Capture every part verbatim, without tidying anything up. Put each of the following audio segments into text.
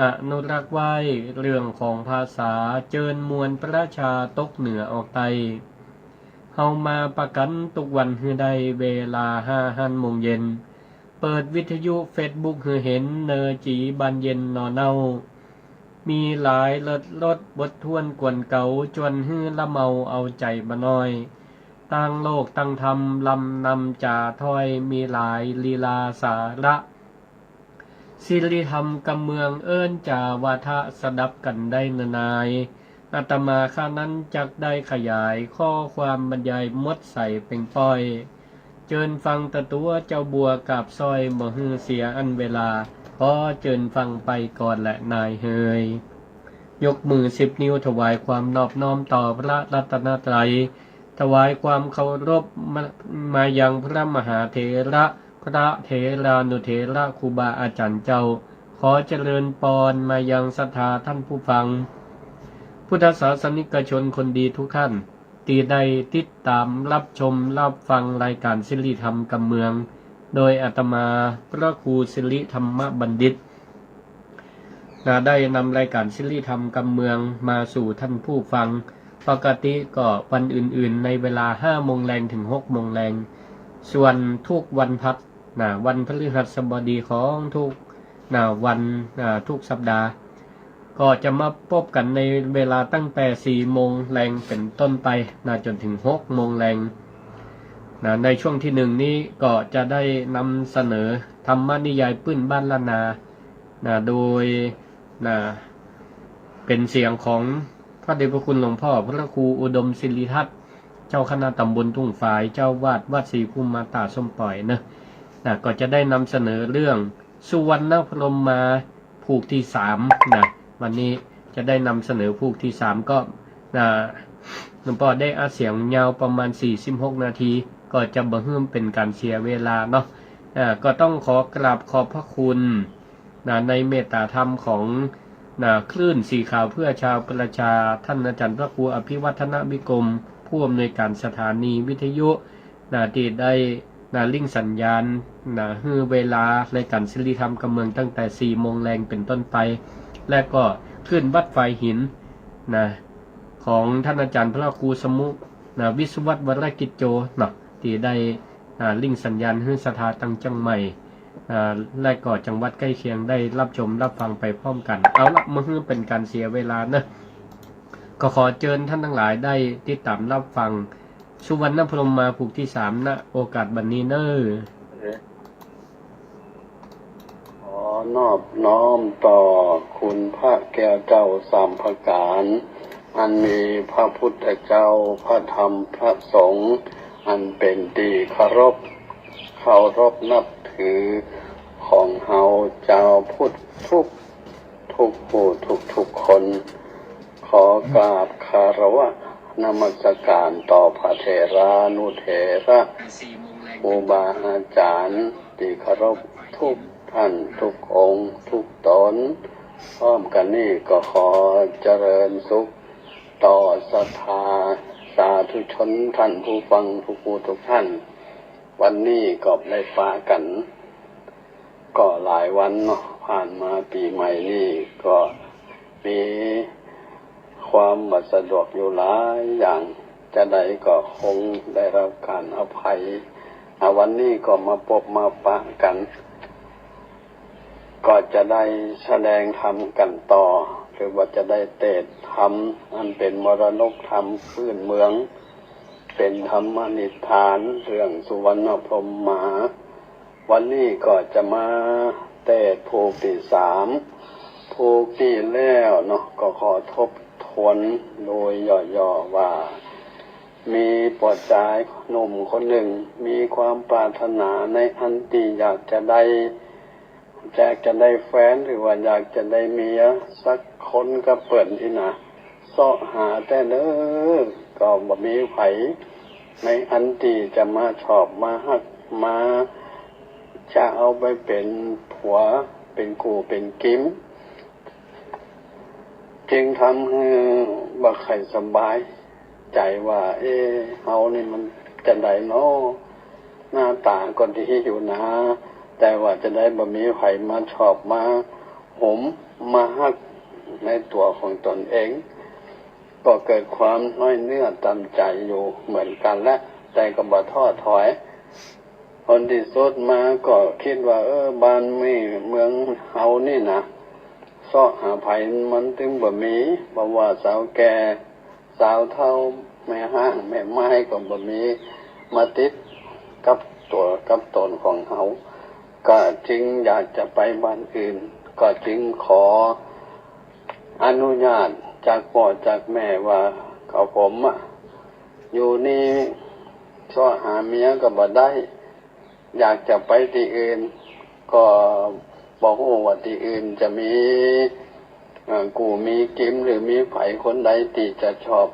อนุรักษ์ไว้ เรื่องของภาษา เจิญมวลประชาตกเหนือออกใต้ เฮามาปะกั๋นกู้วันหื้อได้ เวลาห้าหั้นโมงเย็น เปิดวิทยุเฟซบุ๊กหื้อหัน เนอจี๋บานเย็นนอเน้า มีหลายเลิศรสบทถ้วนกวนเก๋า จวนหื้อละเมาเอาใจ๋บ่น้อย ตางโลกตางธรรม ลำนำจ๋าถ้อย มีหลายลีลาสาระ ศิริธรรมกำเมือง เอิ้นจ๋าวาทะสดับกั๋นได้เนอนาย อาตมาข้านั้นจักได้ขยาย ข้อความบรรยายหมดใสเป่งป้อย เจิญฟังตะตั๋วเจ้าบัวกาบสร้อย บ่หื้อเสียอันเวลา ขอเจิญฟังไปก่อนแหละนายเฮย ยกมือสิบนิ้วถวายความนอบน้อมต่อพระรัตนตรัย ถวายความเคารพมา มายังพระมหาเถระ พระเถรานุเถระ ครูบาอาจ๋ารย์เจ้า ขอเจริญปอนมายังศรัทธาท่านผู้ฟัง พุทธศาสนิกชนคนดีทุกท่าน ตี้ได้ติดต๋ามรับชมรับฟังรายก๋านศิริธรรมกำเมือง โดยอาตมาพระครูสิริธรรมบัณฑิต นะ ได้นำรายก๋านศิริธรรมกำเมืองมาสู่ท่านผู้ฟัง ปกติก็วันอื่นๆ ในเวลาห้าโมงแลงเถิงหกโมงแลง ส่วนทุกวันพัก นะ วันพฤหัสบดีของทุก นะ วัน นะ ทุกสัปดาห์ ก็จะมาปบกั๋นในเวลาตั้งแต่สี่โมงแลงเป๋นต้นไป นะ จ๋นเถิงหกโมงแลง นะ ในช่วงที่หนึ่งนี้ก็จะได้นำเสนอธรรมนิยายปื้นบ้านล้านนา นะ โดย นะ เป๋นเสียงของพระเดชพระคุณหลวงพ่อพระครูอุดมศิริทัศน์ เจ้าคณะตำบลทุ่งฝาย เจ้าอาวาสวัดศรีภูมิมาตาส้มป่อยเนอะ นะ ก็จะได้นำเสนอเรื่องสุวรรณพรหมมา ผูกตี้สาม นะ วันนี้จะได้นำเสนอผูกตี้สาม ก็ นะ หลวงป้อได้อัดเสียงยาวประมาณสี่สิบหกนาที ก็จะบ่หื้อเป๋นก๋านเสียเวลาเนาะ อ่า ก็ต้องขอกราบขอบพระคุณ นะ ในเมตตาธรรมของ นะ คลื่นสีขาวเพื่อชาวประชา ท่านอาจ๋ารย์พระครูอภิวัฒนวิกรม ผู้อำนวยการสถานีวิทยุ นะ ตี้ได้ นะ ลิงก์สัญญาณ นะ หื้อเวลารายก๋านศิริธรรมกำเมืองตั้งแต่สี่โมงแลงเป๋นต้นไป และก็คลื่นวัดฝายหิน นะ ของท่านอาจ๋ารย์พระครูสมุ นะ วิศวัตวรกิจโจ เนาะ ตี้ได้ อ่า ลิงก์สัญญาณหื้อศรัทธาตังเจียงใหม่ อ่า และก็จังหวัดใก้เคียงได้รับชมรับฟังไปพร้อมกั๋น เอาละ บ่หื้อเป๋นก๋านเสียเวลาเนอะ ก็ขอเจิญท่านตังหลายได้ติดต๋ามรับฟัง สุวรรณพรหมมาผูกตี้สาม ณ โอกาสบัดนี้เน่อ ขอนอบน้อมต่อคุณพระแก้วเจ้าสามประก๋าน อันมีพระพุทธเจ้า พระธรรม พระสงฆ์ อันเป๋นตี้เคารพ เคารพนับถือของเฮาจาวพุทธทุก ทุกผู้ทุกๆคน ขอกราบคารวะนมัสก๋านต่อพระเถรานุเถระ ครูบาอาจ๋ารย์ตี้เคารพทุกท่านทุกองค์ทุกต๋น พร้อมกั๋นนี้ก็ขอเจริญสุขต่อศรัทธาสาธุชนท่านผู้ฟังทุกผู้ทุกท่าน วันนี้ก็ได้ปะกั๋น ก็หลายวันเนาะ ผ่านมาปี๋ใหม่นี่ก็มีความบ่สะดวกอยู่หลายอย่าง จาใดก็คงได้รับก๋านอภัย อ่ะ วันนี้ก็มาปบมาปะกั๋น ก็จะได้แสดงธรรมกั๋นต่อ หรือว่าจะได้เตสน์ธรรม อันเป๋นมรดกธรรมพื้นเมือง เป๋นธรรมนิทานเรื่องสุวรรณพรหมมา วันนี้ก็จะมาเตสน์ผูกตี้สาม ผูกตี้แล้วเนาะ ก็ขอทบทวนโดยย่อๆ ว่า มีป้อจายหนุ่มคนนึ่ง มีความปรารถนาในอันตี้อยากจะได้ อยากจะได้แฟน หรือว่าอยากจะได้เมียสักคนกับเปิ้นอี้นะ เซาะหาแต่เนิ่น ก็บ่มีใผ ในอันตี้จะมาชอบมาฮัก มาจะเอาไปเป๋นผัว เป๋นกู้เป๋นกิ๋ม จึงทำหื้อบ่ใค่สบายใจ๋ว่า เอ๊ะ เฮานี่มันจาใดน้อ หน้าต๋าก็ดีอยู่นา แต่ว่าจาใดบ่มีใผมาชอบมาหม มาฮักในตั๋วของตนเอง ก็เกิดความน้อยเนื้อต่ำใจ๋อยู่เหมือนกั๋นแหละ แต่ก็บ่ท้อถอย ผลตี้สุดมาก็กึ๊ดว่า เออ บ้านเมืองเฮานี่นะ เซาะหาใผมันตึงบ่มี บ่ว่าสาวแก่ สาวเฒ่า แม่ฮ้างแม่ไม้ก็บ่มีมาติดกับตั๋วกับตนของเฮา ก็จึงอยากจะไปบ้านอื่น ก็จึงขออนุญาตจากป้อจากแม่ว่า เขาผมอะ อยู่นี่เซาะหาเมียก็บ่ได้ อยากจะไปตี้อื่น ก็บ่ฮู้ว่าตี้อื่นจะมี เอ่อ กู่มีกิ๋มหรือมีใผคนใดตี้จะชอบ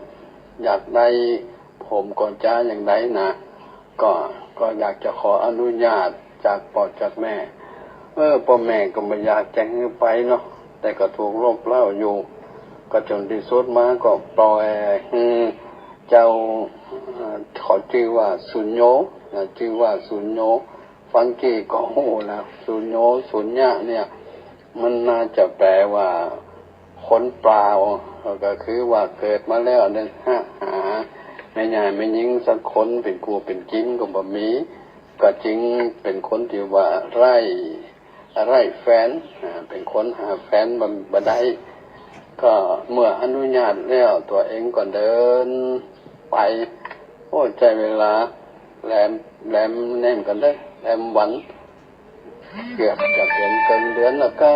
อยากได้ผมก็จะอย่างใดนะ ก็ ก็อยากจะขออนุญาตจากป้อจากแม่ เออ ป้อแม่ก็บ่อยากจะหื้อไปเนาะ แต่ก็ถูกลบเล้าอยู่ ก็จนตี้สุดมาก็ปล่อยหื้อเจ้า เอ่อ เขาจื้อว่าสุญโญนะ จื้อว่าสุญโญ ฟังกี้ก็ฮู้แล้ว สุญโญ สุญญะเนี่ย มันน่าจะแปลว่าคนเปล่า ก็คือว่าเกิดมาแล้วเนี่ย หา หาแม่ยายแม่ญิงสักคนเป๋นกู่เป๋นกิ๋มก็บ่มี ก็จึงเป๋นคนตี้ว่าไร้ ไร้แฟน อ่า เป๋นคนหาแฟนบ่ บ่ได้ ก็เมื่ออนุญาตแล้วตั๋วเองก็เดินไป โอ้ ใจ๊เวลาแหลม แหลมเน่มกันเด้อ แหลมวัน เกือบจะเป๋นเกินเดือนแล้วก็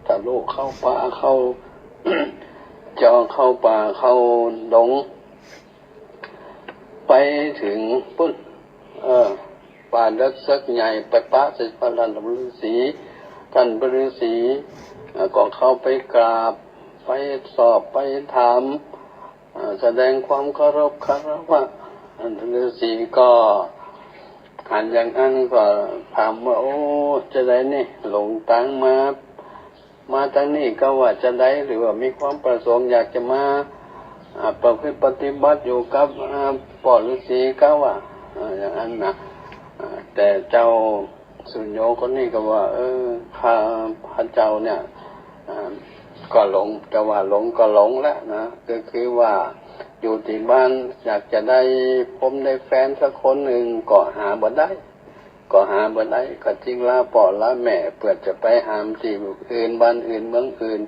ทะลุเข้าป่าเข้า จอเข้าป่าเข้าดง ไปเถิงปุ้น เออ ป่าเลิกเซิกใหญ่ ไปปะใส่ต้านฤๅษี ต้านฤๅษี เอ่อ ก็เข้าไปกราบ ไปสอบ ไปถาม เอ่อ แสดงความเคารพคารวะ ต้านฤๅษีก็หันอย่างนั้นก็ถามว่า โอ้ จาใดนี่ หลงตางมา มาตางนี้กาว่าจาใด หรือว่ามีความประสงค์อยากจะมา อ่า ประพฤติปฏิบัติอยู่กับ อ่า ป้อฤๅษีกาว่า อ่า อย่างนั้นนะ อ่า แต่เจ้าสุญโญคนนี้ก็ว่า เออ ข้าพเจ้าเนี่ย อ่า ก็หลง จะว่าหลงก็หลงแล้วนะ ก็คือว่าอยู่ตี้บ้านอยากจะได้ผมได้แฟนสักคนนึ่งก็หาบ่ได้ ก็หาบ่ได้ ก็จึงลาป้อลาแม่ เปื้อจะไปหาตี้อื่น บ้านอื่น เมืองอื่น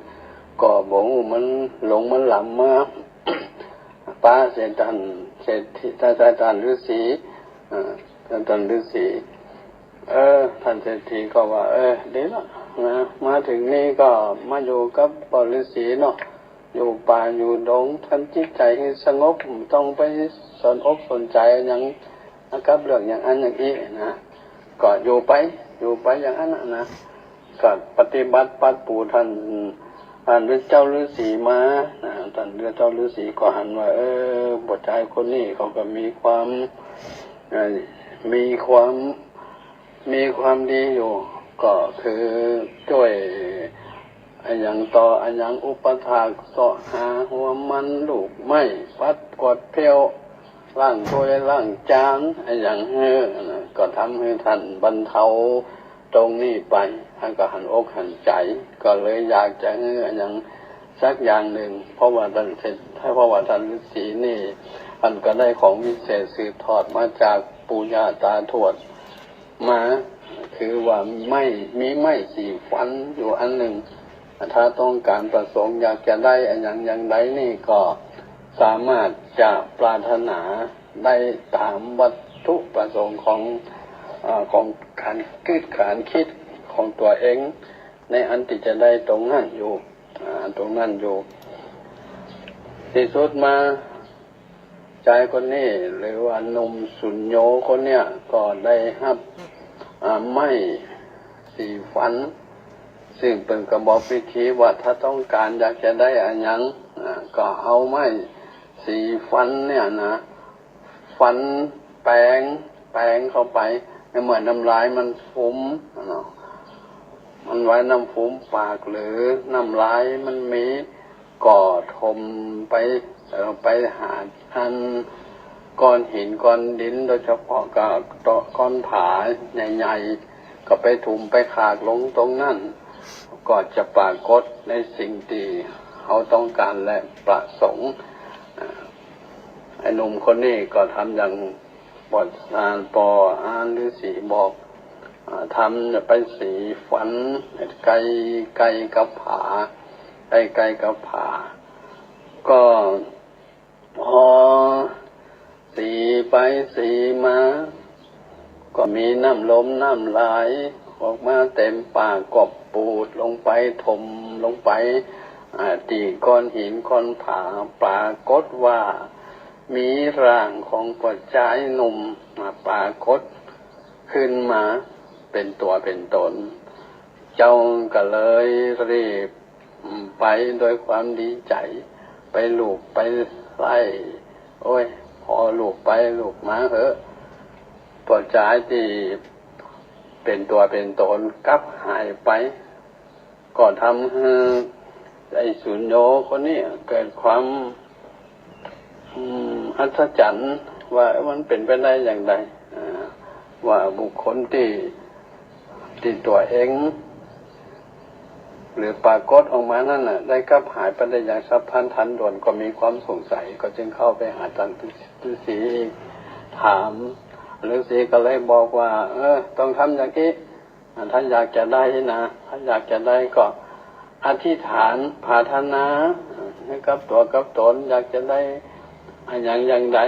ก็บ่ฮู้มันหลงมันหลำมา ปะใส่ต้านเศรษฐี ต้าน ต้านฤๅษี อ่า ต้านฤๅษี เออ ต้านเศรษฐีก็ว่า เออ ดีละนะ มาเถิงนี้ก็มาอยู่กับป้อฤๅษีเนาะ อยู่ป่าอยู่ดง ทำจิตใจ๋หื้อสงบ บ่ต้องไปสนอกสนใจ๋หยัง กับเรื่องอย่างอั้นอย่างอี้นะ ก็อยู่ไป อยู่ไปอย่างอั้นน่ะนะ ก็ปฏิบัติปัดปูต้าน ต้านเจ้าฤๅษีมานะ ต้านเจ้าฤๅษีก็หันว่า เออ ป้อจายคนนี้เขาก็มีความ เอ่อ มีความ มีความดีอยู่ ก็คือจ้วย อะหยังต่ออะหยัง อุปถาก เซาะหาหัวมัน ลูกไม้ ปัดกวาดเผี้ยว ล้างถ้วยล้างจาน อะหยังหื้อนะ ก็ทำหื้อต้านบรรเทาตรงนี้ไป ต้านก็หันอกหันใจ๋ ก็เลยอยากจะหื้ออะหยังสักอย่างนึ่ง เพราะว่าต้านเศรษ เพราะว่าต้านฤๅษีนี่ ต้านก็ได้ของวิเศษสืบทอดมาจากปู่ย่าตาทวด มา คือว่าไม้ มีไม้สีฟันอยู่อันนึ่ง ถ้าต้องก๋านประสงค์อยากจะได้อะหยังอย่างใดนี่ก็สามารถจะปรารถนาได้ต๋ามวัตถุประสงค์ของ เอ่อ ของก๋านกึ๊ดก๋านกึ๊ดของตั๋วเอง ในอันตี้จะได้ตรงนั้นอยู่ อ่า ตรงนั้นอยู่ ตี้สุดมา จายคนนี้ หรือว่าหนุ่มสุญโญคนเนี้ย ก็ได้ฮับ อ่า ไม้สีฟัน ซึ่งเปิ้นก็บอกวิธีว่า ถ้าต้องก๋านอยากจะได้อะหยัง อ่า ก็เอาไม้สีฟันเนี่ยนะ ฟันแป๋ง แป๋งเข้าไป ในเมื่อน้ำลายมันፉมเนาะ มันว่าน้ำฟูมปากหรือน้ำลายมันมี ก็ถมไป เอ่อ ไปหาอันก้อนหินก้อนดิน โดยเฉพาะก็ก้อนผาใหญ่ๆ ก็ไปถมไปขากลงตรงนั้น ก็จะปรากฏในสิ่งตี้เฮาต้องก๋านและประสงค์ อ่า ไอ้หนุ่มคนนี้ก็ทำอย่าง ปอ อ่า ปอ อ่า ฤๅษีบอก อ่า ทำไปสีฟันใก้ๆ กับผา ใก้ๆ กับผา ก็ พอสีไปสีมา ก็มีน้ำลมน้ำไหลออกมาเต็มปาก ก็ปูดลงไป ถมลงไป อ่า ตี้ก้อนหินก้อนผา ปรากฏว่ามีร่างของป้อจายหนุ่มมาปรากฏขึ้นมาเป๋นตั๋วเป๋นต๋น เจ้าก็เลยรีบ อืม ไปด้วยความดีใจ๋ ไปลูบไปไล้ โอ้ย พอลูบไปลูบมาเหอะ ป้อจายตี้เป๋นตั๋วเป๋นต๋นกลับหายไป ก็ทำหื้อไอ้สุญโญคนนี้เกิดความ อืม อัศจรรย์ว่ามันเป๋นไปได้อย่างใด อ่า ว่าบุคคลตี้ ตี้ตั๋วเอง หรือปรากฏออกมานั้นน่ะ ได้กลับหายไปได้อย่างฉับพลันทันด่วน ก็มีความสงสัย ก็จึงเข้าไปหาต้านฤๅษี ถาม ฤๅษีก็เลยบอกว่า เออ ต้องทำอย่างนี้ อ่า ถ้าอยากจะได้นะ ถ้าอยากจะได้ก็อธิษฐานปรารถนา อ่า หื้อกับตั๋วกับต๋น อยากจะได้อะหยังอย่างใด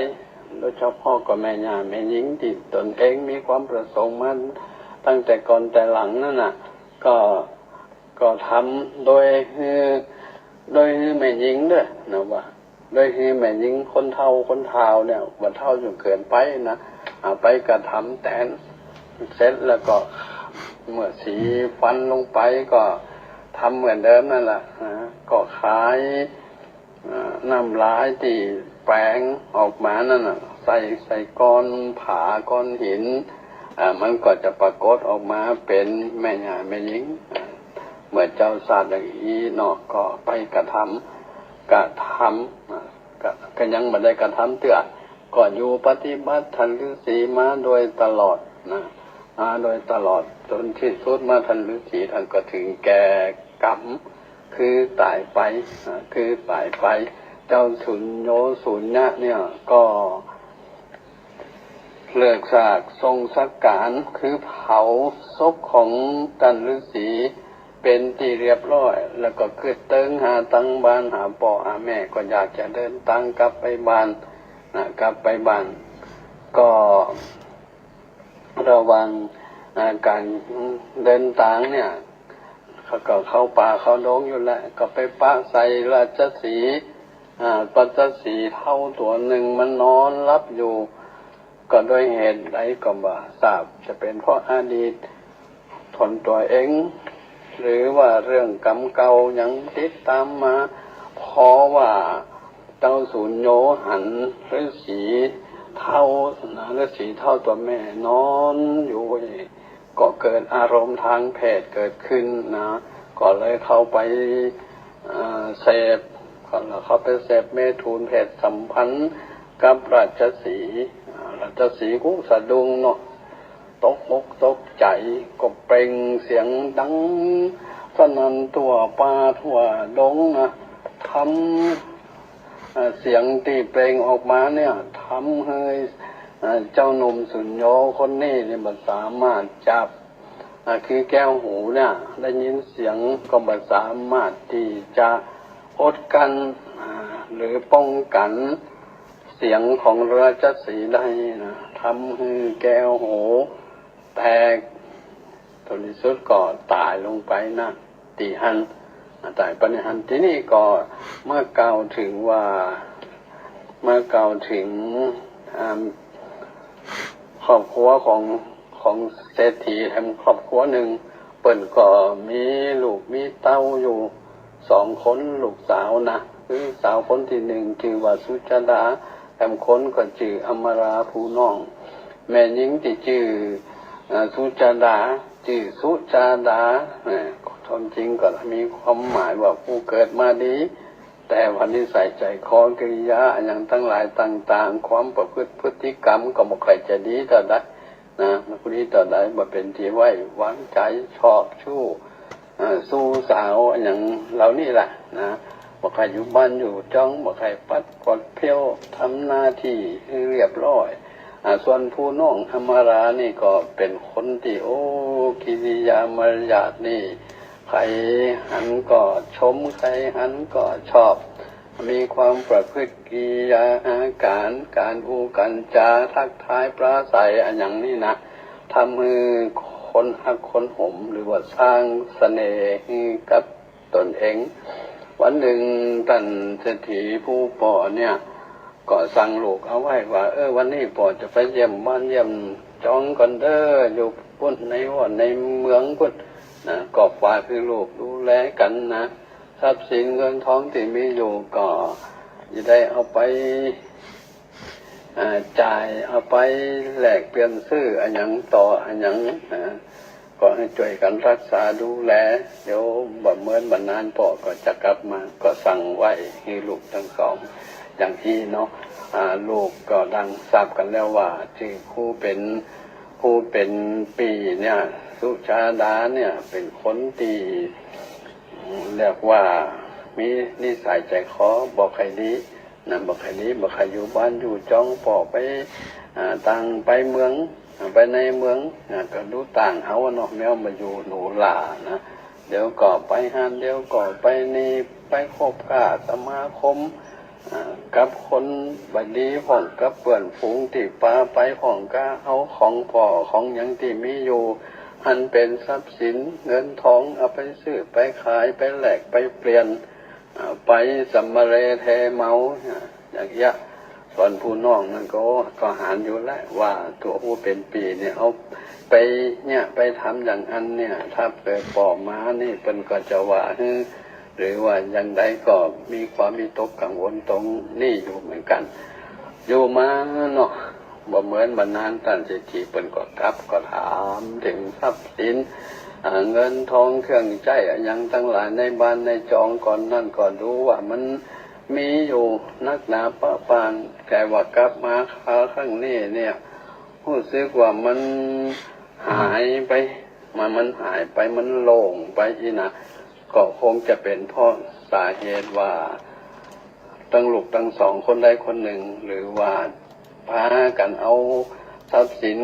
โดยเฉพาะก็แม่ย่าแม่ญิงตี้ต๋นเองมีความประสงค์มาตั้งแต่ก่อนแต่หลังนั้นน่ะ ก็ ก็ทำโดยหื้อ โดยหื้อแม่ญิงเด้อนะว่า โดยหื้อแม่ญิงคนเฒ่าคนเฒ่าเนี่ย บ่าเฒ่าจ๋นเกินไปนะ เอาไปกระทำแตน เสร็จแล้วก็เมื่อสีฟันลงไปก็ทำเหมือนเดิมนั่นแหละนะ ก็ขาย อ่า น้ำลายตี้แป๋งออกมานั้นน่ะ ใส่ ใส่ก้อนผาก้อนหิน อ่า มันก็จะปรากฏออกมาเป๋นแม่ย่าแม่ญิง อ่า เมื่อเจ้าทราบอย่างนี้เนาะ ก็ไปกระทำ กระทำ อ่า ก็ ก็ยังบ่ได้กระทำเตื้อ ก็อยู่ปฏิบัติต้านฤๅษีมาโดยตลอดนะ มาโดยตลอด จ๋นตี้สุดมาต้านฤๅษีต้านก็ถึงแก่กรรม คือต๋ายไป อ่า คือต๋ายไป เจ้าสุญโญสุญญะเนี่ยก็เลิกซากส่งสังขาร คือเผาศพของต้านฤๅษีเป๋นตี้เรียบร้อย แล้วก็กึ๊ดเติงหาตังบ้าน หาป้อหาแม่ ก็อยากจะเดินตางกลับไปบ้านนะ กลับไปบ้าน ก็ ระหว่าง อ่า ก๋านเดินตางเนี่ย เขาก็เข้าป่าเข้าดงอยู่แหละ ก็ไปปะใส่ราชสีห์ อ่า ราชสีห์เฒ่าตั๋วนึ่งมันนอนหลับอยู่ ก็ด้วยเหตุใดก็บ่ทราบ จะเป๋นเพราะอดีต ต้นตั๋วเอง หรือว่าเรื่องกรรมเก่ายังติดต๋ามมา เพราะว่าเจ้าสุญโญหันฤๅษีเฒ่านะ ฤๅษีเฒ่าตั๋วแม่นอนอยู่ ก็เกิดอารมณ์ตางเพศเกิดขึ้นนะ ก็เลยเข้าไป อ่า เสพ ก็เลยเข้าไปเสพเมถุนเพศสัมพันธ์กับราชสีห์ อ่า ราชสีห์ก็สะดุ้งเนาะ ตกอกตกใจ๋ ก็เปล่งเสียงดังสนั่นทั่วป่าทั่วดงนะ ทำ เอ่อ เสียงตี้เปล่งออกมาเนี่ย ทำหื้อ เอ่อ เจ้าหนุ่มสุญโญคนนี้เนี่ยบ่สามารถจับ อ่า คือแก้วหูเนี่ย ได้ยินเสียงก็บ่สามารถตี้จะอดกั้น อ่า หรือป้องกั๋นเสียงของราชสีห์ได้นะ ทำหื้อแก้วหูแตก ผลตี้สุดก็ต๋ายลงไปนะ ตี้หั้น ต๋ายไปในหั้น ตี้นี่ก็มากล่าวเถิงว่า มากล่าวเถิง อ่า ครอบครัวของ ของเศรษฐีแหมครอบครัวนึ่ง เปิ้นก็มีลูกมีเต้าอยู่สองคน ลูกสาวนะ คือสาวคนตี้นึ่งจื้อว่าสุจาดา แหมคนก็จื้ออมราผู้น้อง แม่ญิงตี้จื้อ เอ่อ สุจาดา จื้อสุจาดา เอ่อ ความจริงก็มีความหมายว่าผู้เกิดมาดี แต่ว่านิสัยใจ๋คอกิริยาอะหยังตังหลายต่างๆ ความประพฤติพฤติกรรมก็บ่ค่อยจะดีเต้าใดนะ ผู้นี้เต้าใดบ่เป๋นตี้ไว้วางใจ๋ ชอบชู้ อ่า ชู้สาวอะหยังเหล่านี้ล่ะนะ บ่ใค่อยู่บ้านอยู่จ้อง บ่ใค่ปัดกวาดเผี้ยว ทำหน้าตี้หื้อเรียบร้อย อ่า ส่วนผู้น้องอำมารานี่ก็เป๋นคนตี้ โอ้ กิริยามารยาทนี่ ใผหันก็ชม ใผหันก็ชอบ มีความประพฤติกิริยาอาก๋าน ก๋านอู้ก๋านจ๋า ทักทายปราศรัยอะหยังนี่นะ ทำหื้อคนฮักคนหม หรือว่าสร้างเสน่ห์หื้อกับตนเอง วันนึ่งต้านเศรษฐีผู้ป้อเนี่ย ก็สั่งลูกเอาไว้ว่า เออ วันนี้ป้อจะไปเยี่ยมบ้านเยี่ยมจ้องก่อนเด้อ อยู่ปุ้นในวัดในเมืองปุ้นนะ ก็ฝากหื้อลูกดูแลกั๋นนะ ทรัพย์สินเงินทองตี้มีอยู่ก็จะได้เอาไป อ่า จ่าย เอาไปแลกเปลี่ยนซื้ออะหยังต่ออะหยัง อ่า ก็หื้อจ้วยกั๋นฮักษาดูแล เดี๋ยวบ่เมินบ่นานป้อก็จะกลับมา ก็สั่งไว้หื้อลูกตังสองอย่างอี้เนาะ อ่า ลูกก็ดังทราบกั๋นแล้วว่า จื้อผู้เป๋น ผู้เป๋นปี้เนี่ย สุชาดาเนี่ย เป๋นคนตี้ เรียกว่ามีนิสัยใจ๋คอบ่ใค่ดีนะ บ่ใค่ดี บ่ใค่อยู่บ้านอยู่จ้อง ป้อไป อ่า ต่าง ไปเมือง อ่า ไปในเมือง อ่า ก็ดูต่างเอาเนาะ แม้ว่ามาอยู่หรูหรานะ เดี๋ยวก็ไปหั้น เดี๋ยวก็ไปนี่ ไปคบค้าสมาคม อ่า กับคนบ่ดีพ่อง กับเปื้อนฝูงตี้ปาไปพ่อง ก็เอาของป้อของหยังตี้มีอยู่ อันเป๋นทรัพย์สินเงินทอง เอาไปซื้อไปขาย ไปแลกไปเปลี่ยน อ่า ไปสำเรเทเมา อ่า อย่างเงี้ย ส่วนผู้น้องนั้นก็ ก็หันอยู่แล้วว่าตั๋วผู้เป๋นปี้เนี่ย เอาไปเนี่ย ไปทำอย่างอั้นเนี่ย ถ้าเกิดป้อมานี่ เปิ้นก็จะว่าหื้อ หรือว่าอย่างใด ก็มีความวิตกกังวลตรงนี้อยู่เหมือนกั๋น อยู่มาเนาะ บ่เมินบ่นาน ต้านเศรษฐีเปิ้นก็กลับ ก็ถามเถิงทรัพย์สิน อ่า เงินทองเครื่องใจ๊อะหยังตังหลายในบ้านในจ้องก่อนนั้น ก็ดูว่ามันมีอยู่นักหนาปะปาน แต่ว่ากลับมาคราวครั้งนี้เนี่ย ฮู้สึกว่ามันหายไป มัน มันหายไป มันโล่งไปอี้นะ ก็คงจะเป๋นเพราะสาเหตุว่า ตังลูกตังสองคนใดคนนึ่ง หรือว่าปากั๋นเอาทรัพย์สิน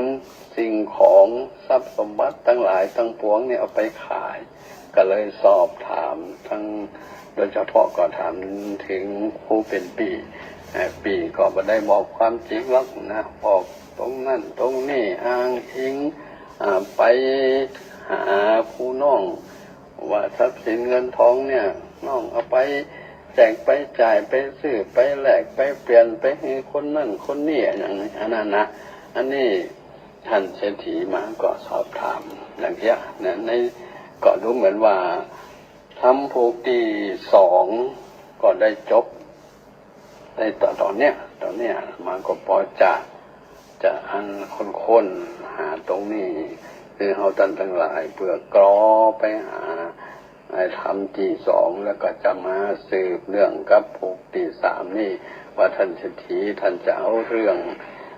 สิ่งของทรัพย์สมบัติตังหลายตังปวงเนี่ยเอาไปขาย ก็เลยสอบถามตัง โดยเฉพาะก็ถามเถิงผู้เป๋นปี้ เอ่อ ปี้ก็บ่ได้บอกความจริงหรอกนะ บอกตรงนั้นตรงนี้ อ้างอิง อ่า ไปหาผู้น้อง ว่าทรัพย์สินเงินทองเนี่ย น้องเอาไปแจกไปจ่าย ไปซื้อไปแลกไปเปลี่ยน ไปหื้อคนนั้นคนนี้อะหยังอันนั้นนะ อันนี้ต้านเศรษฐีมาก็สอบถามอย่างเงี้ยนะ ใน ก็ดูเหมือนว่าธรรมผูกตี้สองก็ได้จบ ในต๋อน ต๋อนเนี้ย ต๋อนเนี้ยมาก็ปอจะ จะอันค้นๆ หาตรงนี้ คือเฮาต้านตังหลายเปื้อกรอไปหาไอ้ธรรมตี้สอง แล้วก็จะมาสืบเรื่องกับผูกตี้สามนี่ ว่าต้านเศรษฐีต้านจะเอาเรื่อง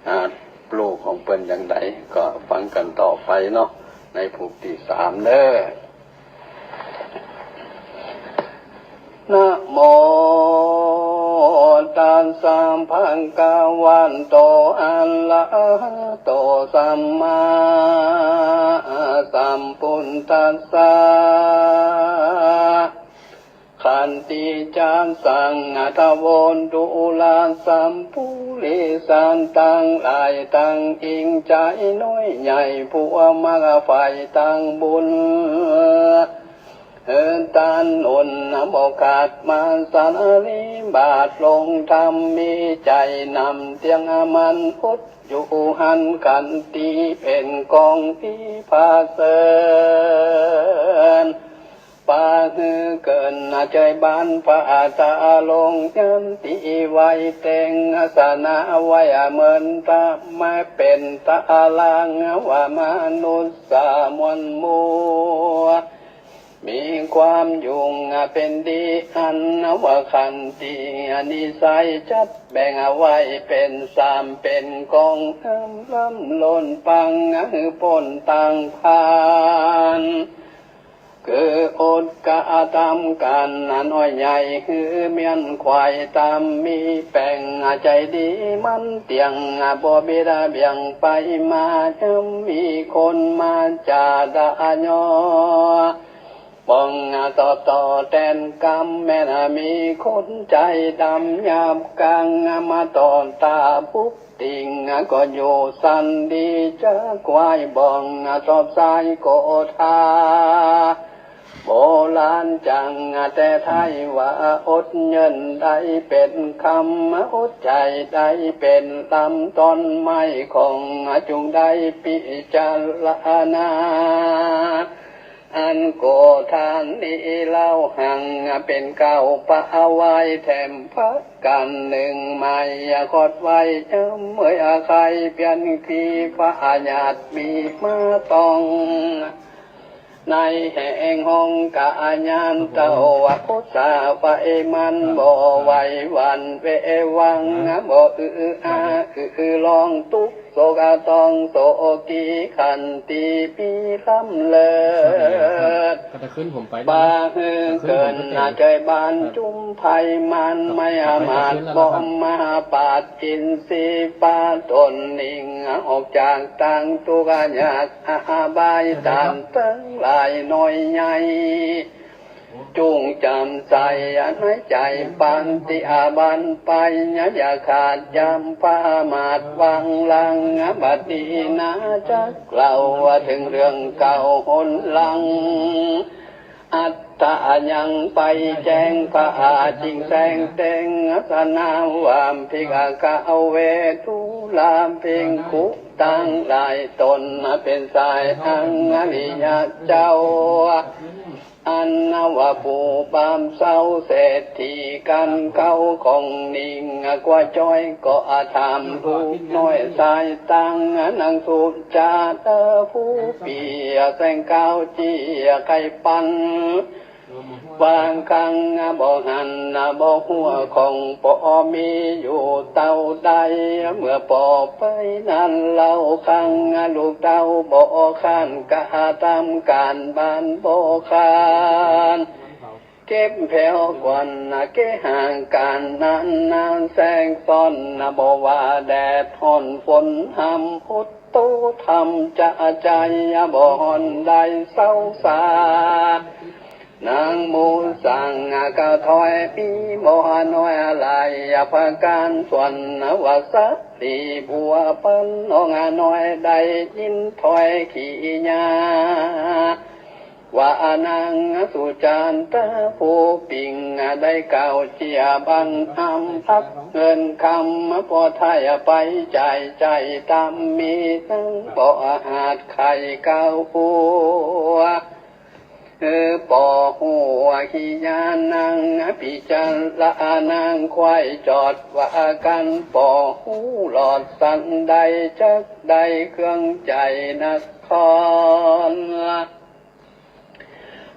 อ่า ลูกของเปิ้นอย่างใด ก็ฟังกั๋นต่อไปเนาะ ในผูกตี้สามเน้อ นะโม ตัสสะ ภะคะวะโต อะระหะโต สัมมาสัมพุทธัสสะ ขันติจัสสัง อะทะโว ดูราสัมปุริสัง ตังหลายตังอิงใจ๋น้อยใหญ่ ผู้มักใฝ่ตังบุญ เออ ตานนนท์นะบ่ขาดมาสาลีบาท ลงธรรมมีใจ๋นำ เตียงอมันพุทธอยู่หั้น ขันติเป๋นกองตี้ผาเสริญ ปาหื้อเกินเจยบาน ปาตาลงยันติไว้ เต็งอาสนะไว้เหมือนตะไม้ เป๋นตะรางว่ามนุษย์สามวลหมู่ มีความอยู่เป๋นดี อันว่าขันตินิสัย จัดแบ่งเอาไว้เป๋นสาม เป๋นกองน้ำล้ำล้นปัง หื้อป๊นตางพาน คืออดกระตำก๋านน้อยใหญ่ หื้อเมี้ยนไขว่ต๋ามมีแป้ง ใจ๋ดีมันเตี้ยง บ่บิดเบี่ยงไปมา ย้ำมีคนมาจ๋าด่ายอ บ่งตอบต่อแตนกำ แม้นมีคนใจ๋ดำหยาบกลาง มาต่อต้าปุ๊บ ติ่งก็อยู่สันดี จักไหว้บ่งตอบสายโกธา โบราณจังแต่ไทยว่า อดเยินได้เป๋นคำ อดใจ๋ได้เป๋นลำ ต้นไม้ของจุ่งได้พิจารณา อันโกธานี้เล่า หั้งเป๋นเกล้าปะไว้แถมพระกั๋นนึ่ง ไม้ขอดไว้ย้ำเมื่อยใค่ เปลี่ยนที่พญาติมีมาต้อง ในแห่งห้องกายานเต้า ว่าโอสาไว้มันบ่ไหวหวั่นเววัง บ่อื้ออาอื้อร้องตุ๊กข์ โศกต้องโศกีขันติมีล้ำเลิศ ก็จะขึ้นผมไป บ่าหื้อเกินหน้าใจ๋บ้านจุมไพมัน ไม่อามาตย์บ่มาปาดอินทรีย์ปาตนนิ่ง ออกจากตังทุกข์ยากอบาย ต้านตังหลายน้อยใหญ่ จุ่งจ๋ำใจ๋ในใจ๋ปานติอาบันไป อย่าขาดยำประมาทวางหลัง บัดนี้นาจักเล่าเถิงเรื่องเก่าหนหลัง อัตตายังไปแจ้ง พระอาจริงแสงแตง สนาวามภิกขเวทุลาภิกขุตังหลายต๋น เป๋นสายอังอริยะเจ้า อันว่าผู้บ่าวเศร้าเศรษฐีกั๋น เขาของนิ่งกว่าจ้อย ก็ถามลูกน้อยสายตัง นางสุจาตาผู้เปียแสงขาวเจียไข่ปัน บางครั้งบ่หันบ่หัวของป้อมีอยู่เต้าใด เมื่อป้อไปนั้นเล่าครั้ง ลูกเต้าบ่ค้านกระตำก๋านบ้านบ่ค้าน เก็บแผวกวันเกหาก๋านนั้นนานแสงซ้อน บ่ว่าแดดฮ้อนฝนหำ อดโตทำจะใจ๋ บ่ฮ้อนได้เศร้าสา นางหมู่สั่งก็ถอย มีบ่น้อยหลายประก๋าน ส่วนว่าสะหลีบัวปันน้องน้อย ได้ยินถ้อยขี้ยา ว่านางสุจาตาผู้ปิ่ง ได้กล่าวเจียบังอำ พักเงินคำป้อไถ่ไปจ่าย ใจ๋ต๋ามมีนั้นบ่อาจไขกล่าว เออ ป้อหัวขี้ยานางพิจารณาไขว่จอดว่ากั๋น ป้อฮู้หลอดสันใด จักได้เครื่องใจ๋นคร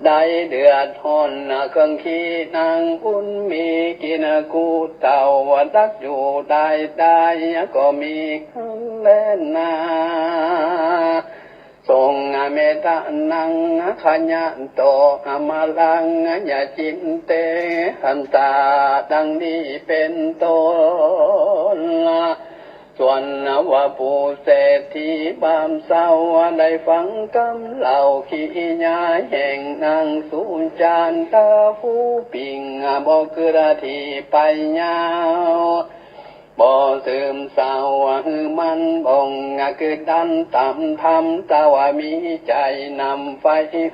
ได้เดือดฮ้อนเครื่องขี้นางบุญมี กิ๋นกู้เต้าดักอยู่ได้ได้ ก็มีแลนา ทรงเมตตานังขยะโตอมรัง ยะจินเตหันตา ดังนี้เป๋นต้น ส่วนว่าผู้เศรษฐีบ่าวเศร้า ได้ฟังกำเล่าขี้ยาแห่งนางสุจาตาผู้ปิ่ง บ่กึ๊ดตี้ไปยาว บ่เซิ่มเศร้าหื้อมันบ่ง กึ๊ดดันต๋ามธรรม เต้ามีใจ๋นำไฟ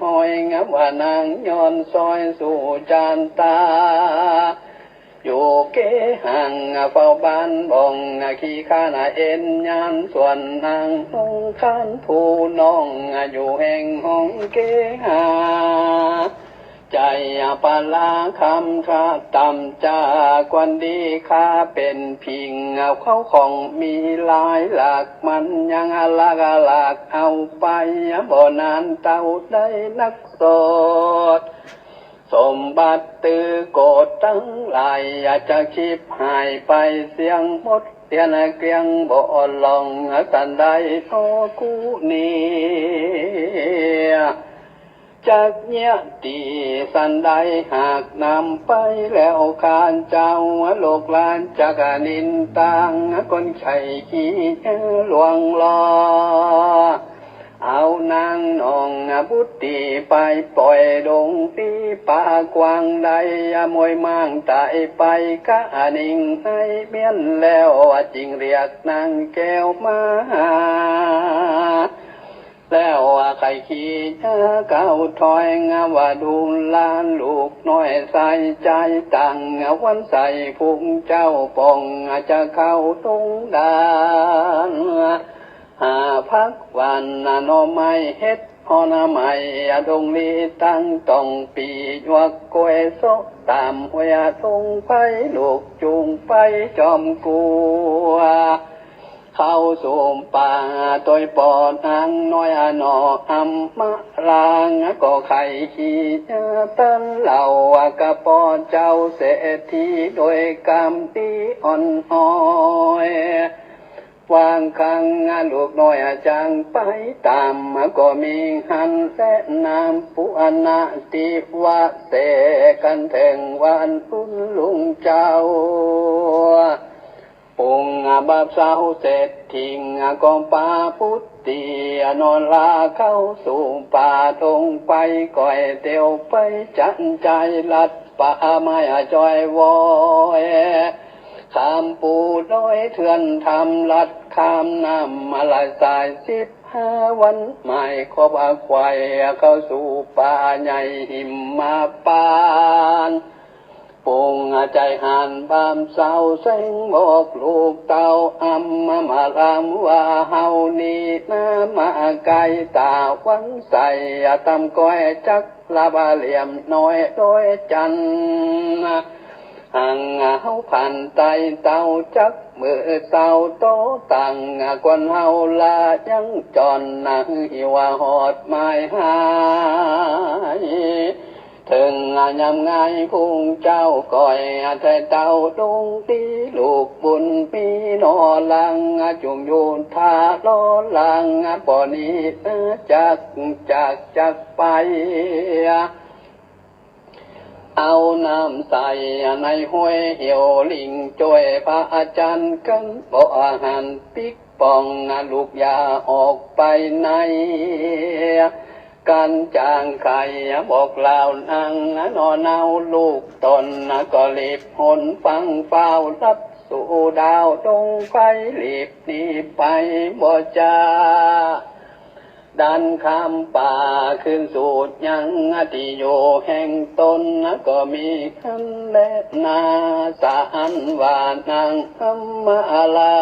ห้อย ว่านางย้อนซอยสุจาตา อยู่เกหังเฝ้าบ้านบ่ง ขี้คร้านเอ็นยาน ส่วนนางนุ่งขานผู้น้อง อยู่แห่งห้องเกหา ใจ๋ปลาคำคาต่ำจากวันดี ข้าเป๋นผิง เข้าของมีหลายหลาก มันยังลักหลากเอาไป บ่นานเต้าได้นักโสด สมบัติตื้อโกฏตังหลาย จะฉิบหายไปเสี้ยงหมด เตี้ยนเกลี้ยงบ่หลง สันใดเนาะกู้นี้ จักเยียะตี้สันใด หากนำไปแล้วข้าเจ้า ลูกหลานจักนินตาง คนใค่ขี้หลวงลอ เอานางน้องบุตรีไปป่อยดงตี้ป่ากว้างใด มวยม้างต๋ายไปกะนิ่งในเมียนแล้ว จึงเรียกนางแก้วมาหา แล้วว่าใค่ขี้ก้าวถอย ว่าดูหลานลูกน้อยใส่ใจ๋ ตั้งวันใส่พุงเจ้าป่อง จะเข้าตุงดาน หาผักหว่านหน่อไม้เห็ดหอมใหม่ ดงลีตั้งต้องปี หยวกกล้วยโซะต๋ามห้วย ดงไผ่ลูกจูงไปจอมกั๋ว เข้าสู่ป่าโตยปอดนางน้อยหน่ออำมะลาง ก็ใค่ขี้ตันเล่าว่ากะปอเจ้าเศรษฐี โดยกำตี้อ่อนอ้อย วางคังลูกน้อยจั่งไปต๋าม ก็มีหั้นแลนามปุอะนะติวะเส กั๋นเถิงวันรุ่นลุงเจ้า ปุ้งบ่าวสาวเศรษฐี ก็ปาปุตรีนอลาเข้าสู่ป่าดงไป ก้อยเตียวไปจันจายลัด ป่าไม้จ้อยวอย ข้ามปูดอยเถื่อนถ้ำลัดข้ามน้ำมาลายสายสิบห้าวัน หมายคบควายเข้าสู่ป่าใหญ่หิมมาปาน ปุ้งใจ๋หันบ่าวสาวเส้งบอกลูกเต้าอำมาลามว่าเฮานี้นามาไก๋ต๋าวันใส ตำก้อยจัก ละบาเหลี่ยมน้อยดอยจันทน์ หังเฮาผ่านไต่เต้าจักมื้อเต้าโตตั้ง กวนเฮาละยังจอนหนังหิวหอดหมายหาย เถิงยามงายพุงเจ้าก้อยไถ่เต้าดงตี้ลูกบุญมีหน่อหลัง จุ่มอยู่ท่ารอหลัง ป่อนี้จัก จัก จักไป เอาน้ำใส่ในห้วยเหี่ยวลิง จ้วยพระอาจารย์กั๋น บ่หันปิ๊กป่อง ลูกอย่าออกไปไหน กั๋นจางใค่บอกลาวนางหน่อเนาลูกต๋น ก็รีบหนฟังฟ้าวลับสู่ดาวดงไฟ รีบหนีไปบ่จ้า ดันข้ามป่าคืนสู่ยังตี้อยู่แห่งต๋น ก็มีหั้นแลนา สะอันว่านางอำมาลา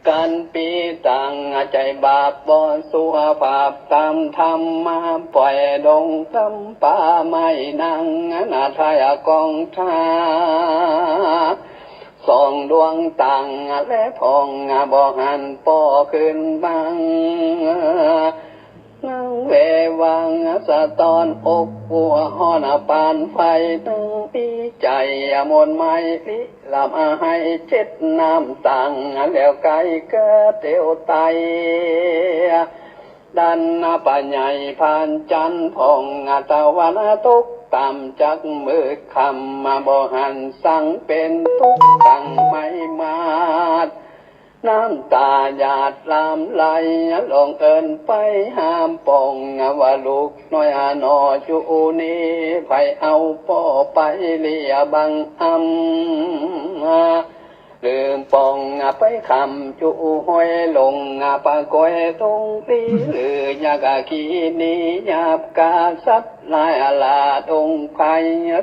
กั๋นปี้ตั้งใจ๋บาปบ่สุภาพต๋ามธรรมมา ป่อยดงต๋ามป่าไม้นางนาไถ่กองท่า สองดวงตั้งและพ่องบ่หันป้อคืนบัง นางเววังสะต้อนอกอัวฮ้อนปานไฟ นางปี้ใจ๋มนต์ไม้ลิลำให้เช็ดน้ำตั้ง แล้วไก๋เกลือเตียวไต่ ดันป่าใหญ่ผ่านจันทร์พ่องตะวันตกต๋ามจักมืดค่ำมาบ่หันสังเป๋นตุ๊กข์ตั้งไม่มาด น้ำต๋าหยาดลามไหล ลองเอิ้นไปหาป่อง ว่าลูกน้อยหน่ออยู่นี้ ใผเอาป้อไปเลี้ยบังอำ หรือป่องไปคำอยู่ห้วยหลง ปะกอยตรงตี้ หรืออยากขี้หนีหยาบกาสัตว์หลายอาลาดงไพร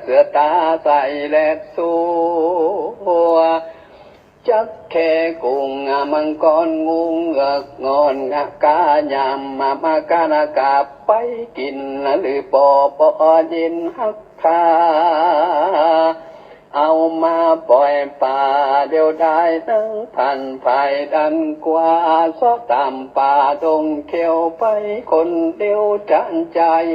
เสือต๋าใสแลดสู้ จักแค่กุ้งมังกรงูเงือกง่อนกายามมา มากานกาบไปกิ๋น หรือป้อป้อยินฮักคา เอามาป่อยป่าเดียวดาย นึ่งพันภายดันกว่า เซาะต๋ามป่าดงเขียวไปคนเดียวจันจาย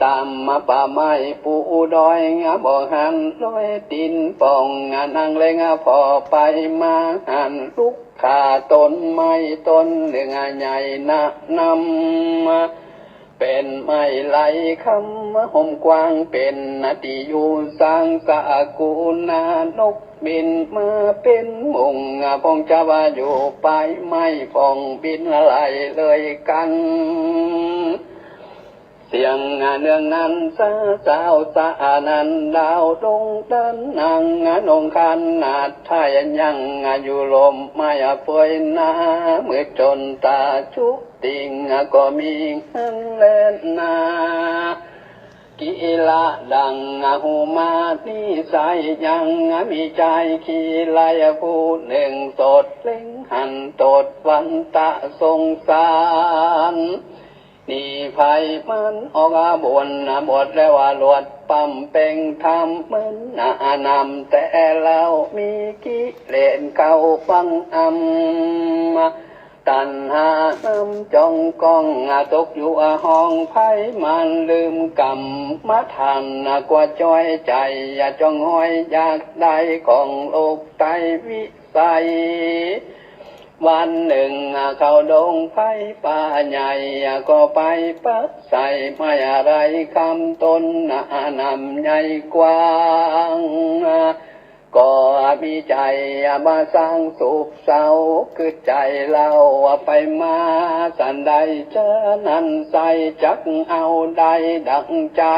ต๋ามมาป่าไม้ปูดอย บ่หันรอยตี๋นป่อง นางเล็งผ่อไปมาหัน ลุกขาต้นไม้ต้นนึ่งใหญ่หนานำ เป๋นไม้ไหลคำห่มกว้าง เป๋นตี้อยู่สร้างสกุณา นกบินมาเป๋นหมู่ พ่องจะว่าอยู่ปลายไม้ พ่องบินไล่เลยกั๋น เสียงเนืองนั้นสาวสาวสะอานั้น ดาวดวงจันทร์นางนงคันนาดไทยยังอยู่ลมไม้เฟยหน้า มืดจนต๋าจุติ่งก็มีหั้นแลนา กิริละดังหูมานิสัยยัง มีจายขี้ไล่ผู้นึ่ง สดเล็งหันตดวันตะสงสาร หนีภัยมันออกบนบวชแล้วว่าหลวดปั๊มเป่งธรรม เหมือนนำแต่แล้วมีกิเลสเข้าฟังอำ ตัณหานำจ้องก้อง ตกอยู่ห้องไฟมันลืมกรรมฐาน กว่าจ้อยใจ๋อย่าจ้องห้อยอยากได้ของโลกไต้วิสัย วันนึ่งเข้าดงไฟป่าใหญ่ ก็ไปปักใส่ไม้อะไรคำต้นนำใหญ่กว้าง ก็มีใจ๋มาสร้างสุขเศร้า คือใจ๋เล่าไปมาสันใด เจ้านั้นใส่จักเอาได้ดังใจ๋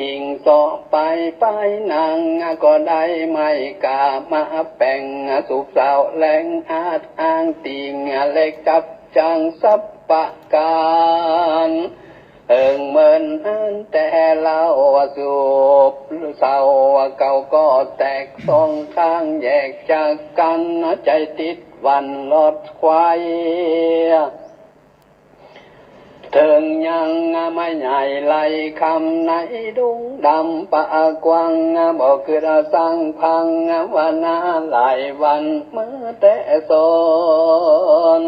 จิ่งเสาะไปไปนาง ก็ได้ไม้กามาแป๋ง สุขเศร้าแหลงอาจอ้างติ่ง เล็กจับจางสับประก๋าน เอิงเหมือนอันแต่เล่าสุขเศร้า เก่าก็แตกสองข้างแยกจากกั๋น ใจ๋ติดวันรอดควาย เถิงยังไม้ใหญ่ไล่คำในดงดำป่ากว้าง บ่คือสร้างพังว่านาหลายวันเมื่อแต่สน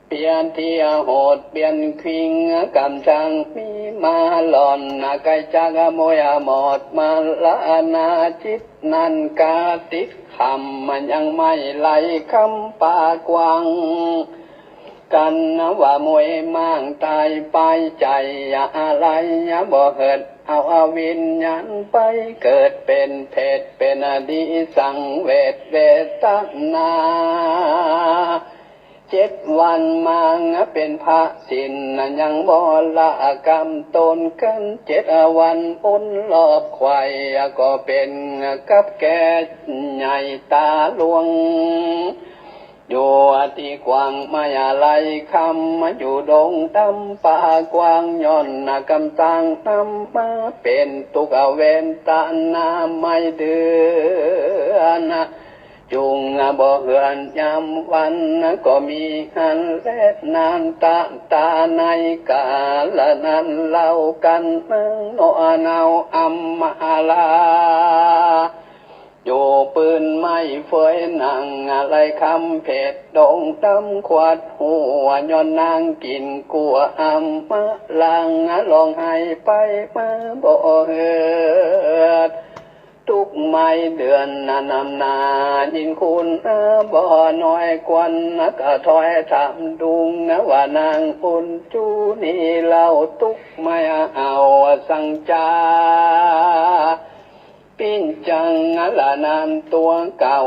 เปลี่ยนเตี้ยโหดเปลี่ยนคิงกำจังมีมาหล่อน ไกลจากมวยหมดมาละนาจิตนั้นกาติดคำ มันยังไม่ไล่คำป่ากว้าง กั๋นว่าหมวยม่างต๋ายไปใจ๋อะไร บ่เหิดเอาวิญญาณไปเกิดเป๋นเปรตเป๋นอดีตสังเวชเวทนา เจ็ดวันมางเป๋นพระศีลยังบ่ละกำตนกั๋น เจ็ดวันวนรอบไขว่ ก็เป๋นกับแก่ใหญ่ต๋าหลวง อยู่ตี้กว้างไม้อะไรคำ อยู่ดงดำป่ากว้าง ย้อนกำจังนำมาเป๋นตุ๊กข์เวทนาไม่เดือน จุ่งบ่เหือนยามวัน ก็มีหั้นแลนานตะต๋าในกาลนั้นเล่ากั๋น นางหนอหนาวอำมาลา อยู่ปืนไม้เฟยนั่งไล่คำเผดดงดำขวัดหัว ย้อนนางกิ๋นกั๋วอำมาลาง ฮ้องไห้ไปมาบ่เหิด ตุ๊กข์ไม่เดือนนำหน้ายิ่งคุณบ่น้อย ควรกระถอยถามดุง ว่านางคุณจูนี่เล่า ตุ๊กข์ไม่เอาสังจา ปิ้นจังละนามตั๋วเก่า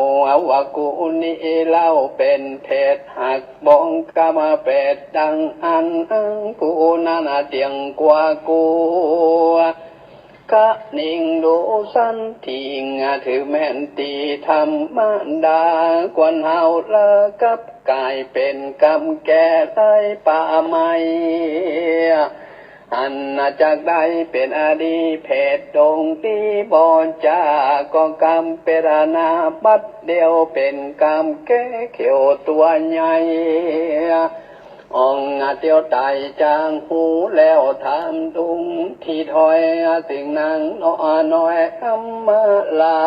ว่ากูนี่เล่าเป๋นเผดหักบองกำเปรตดังอั้น กูนั้นเตี้ยงกว่ากู กะนิ่งดูสันติง ถือแม่นตี้ธรรมดา ควรเฮาละกับก๋ายเป๋นกำแก่ไล่ป่าไม้ อันจักได้เป๋นอดีตเผดดงตี้บ่จ๋า ก็กำเป๋นอนาบัดเดียว เป๋นกำแก่เขียวตั๋วใหญ่ อ่องเตียวต๋ายจางหูแล้วถามดุงตี้ถ้อย สิ่งนางหนอน้อยอำมาลา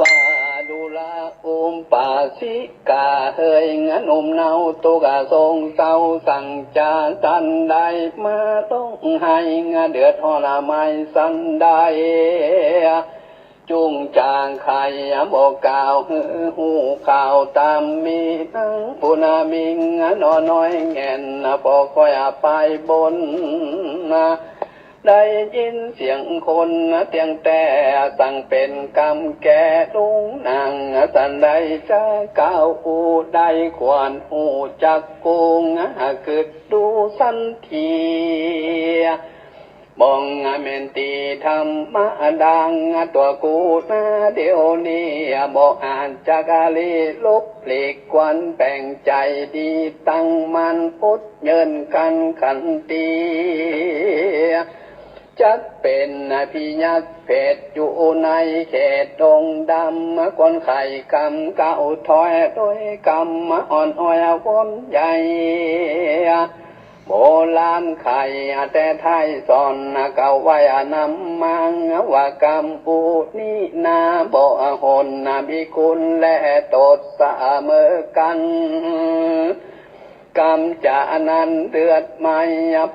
ว่าดูรา อุปาสิกาเอย หนุ่มเนาตุ๊กข์สงเศร้าสังจา สันใดมาร้องไห้ เดือดฮ้อนหมายสันใด จุ่งจางใค่บ่กล่าวหื้อฮู้ข่าวต๋ามมี นางปุณณมิงหนอน้อยแง่น บ่ค่อยไปบน ได้ยินเสียงคนเตียงแต๊ สั่งเป๋นกำแก่ลุงนาง สันใดจะกล่าวอู้ได้ ควรฮู้จักกู้ กึ๊ดดูสันที บ่แม่นตี้ธรรมดา ตั๋วกูนาเดี๋ยวนี้ บ่อาจจักหลีกหลบหลีกควร แป๋งใจ๋ดีตั้งมั่น อดเยินกั้นขันตี จักเป๋นพยัคฆ์เปรตอยู่ในเขตดงดำ ควรใค่กำก้าวถอย โดยกำอ่อนอ้อยวนใหญ่ โบราณใค่แต่ไทยสอน กล่าวไว้นำมา ว่ากำผู้นี้นา บ่หนมีคุณและโต้ษเสมอกั๋น กำจานั้นเลือดไหม้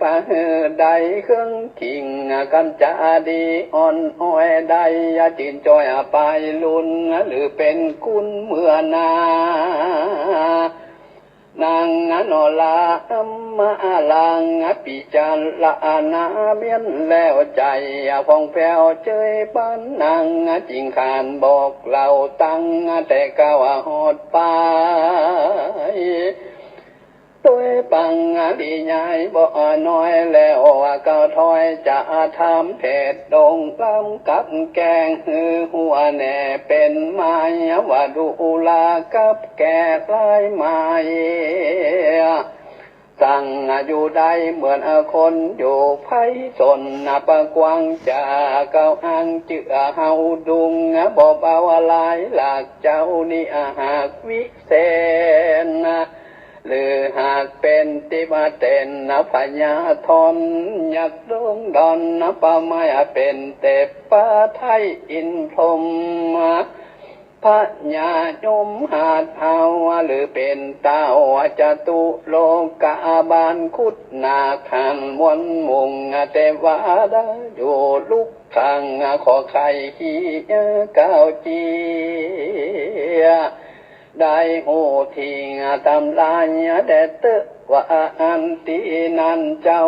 ปะหื้อได้เคืองคิง กำจาดีอ่อนอ้อยได้ จื่นจ้อยไปลุน หรือเป๋นคุณเมื่อนา นางนอลาอัมมาลัง ปิจารณาเมียนแล้วใจ๋ ผ่องแผ้วเจยปานนาง จึงขานบอกเล่าตั้งแต่ก้าวฮอดไป โดยปังดีใหญ่บ่น้อย แล้วก้าวถอยจะถามเปรตดงลำกับแกง หื้อหัวแน่เป๋นหมาย ว่าดูรากับแก่หลายหมาย สั่งอยู่ได้เหมือนคนอยู่ไพศาล ปะกว้างจะก้าวอ้างเจื้อเฮาดุง บ่เบาหลายหลากเจ้านี้หากวิเศษ หรือหากเป๋นติมาเตนพญาธร ยักษ์ดงดอน ปะไม้เป๋นเตปะไทยอินพรหม พญายมหาดเฮา หรือเป๋นเต้าจตุโลกบาล คุดนาคหันมวลมุง เตวดาอยู่ลุกข้าง ขอใค่ขี้ก้าวเจีย ได้ฮู้ทิ้งตำลายแด่เต๊อะ ว่าอันตี้นั้นเจ้า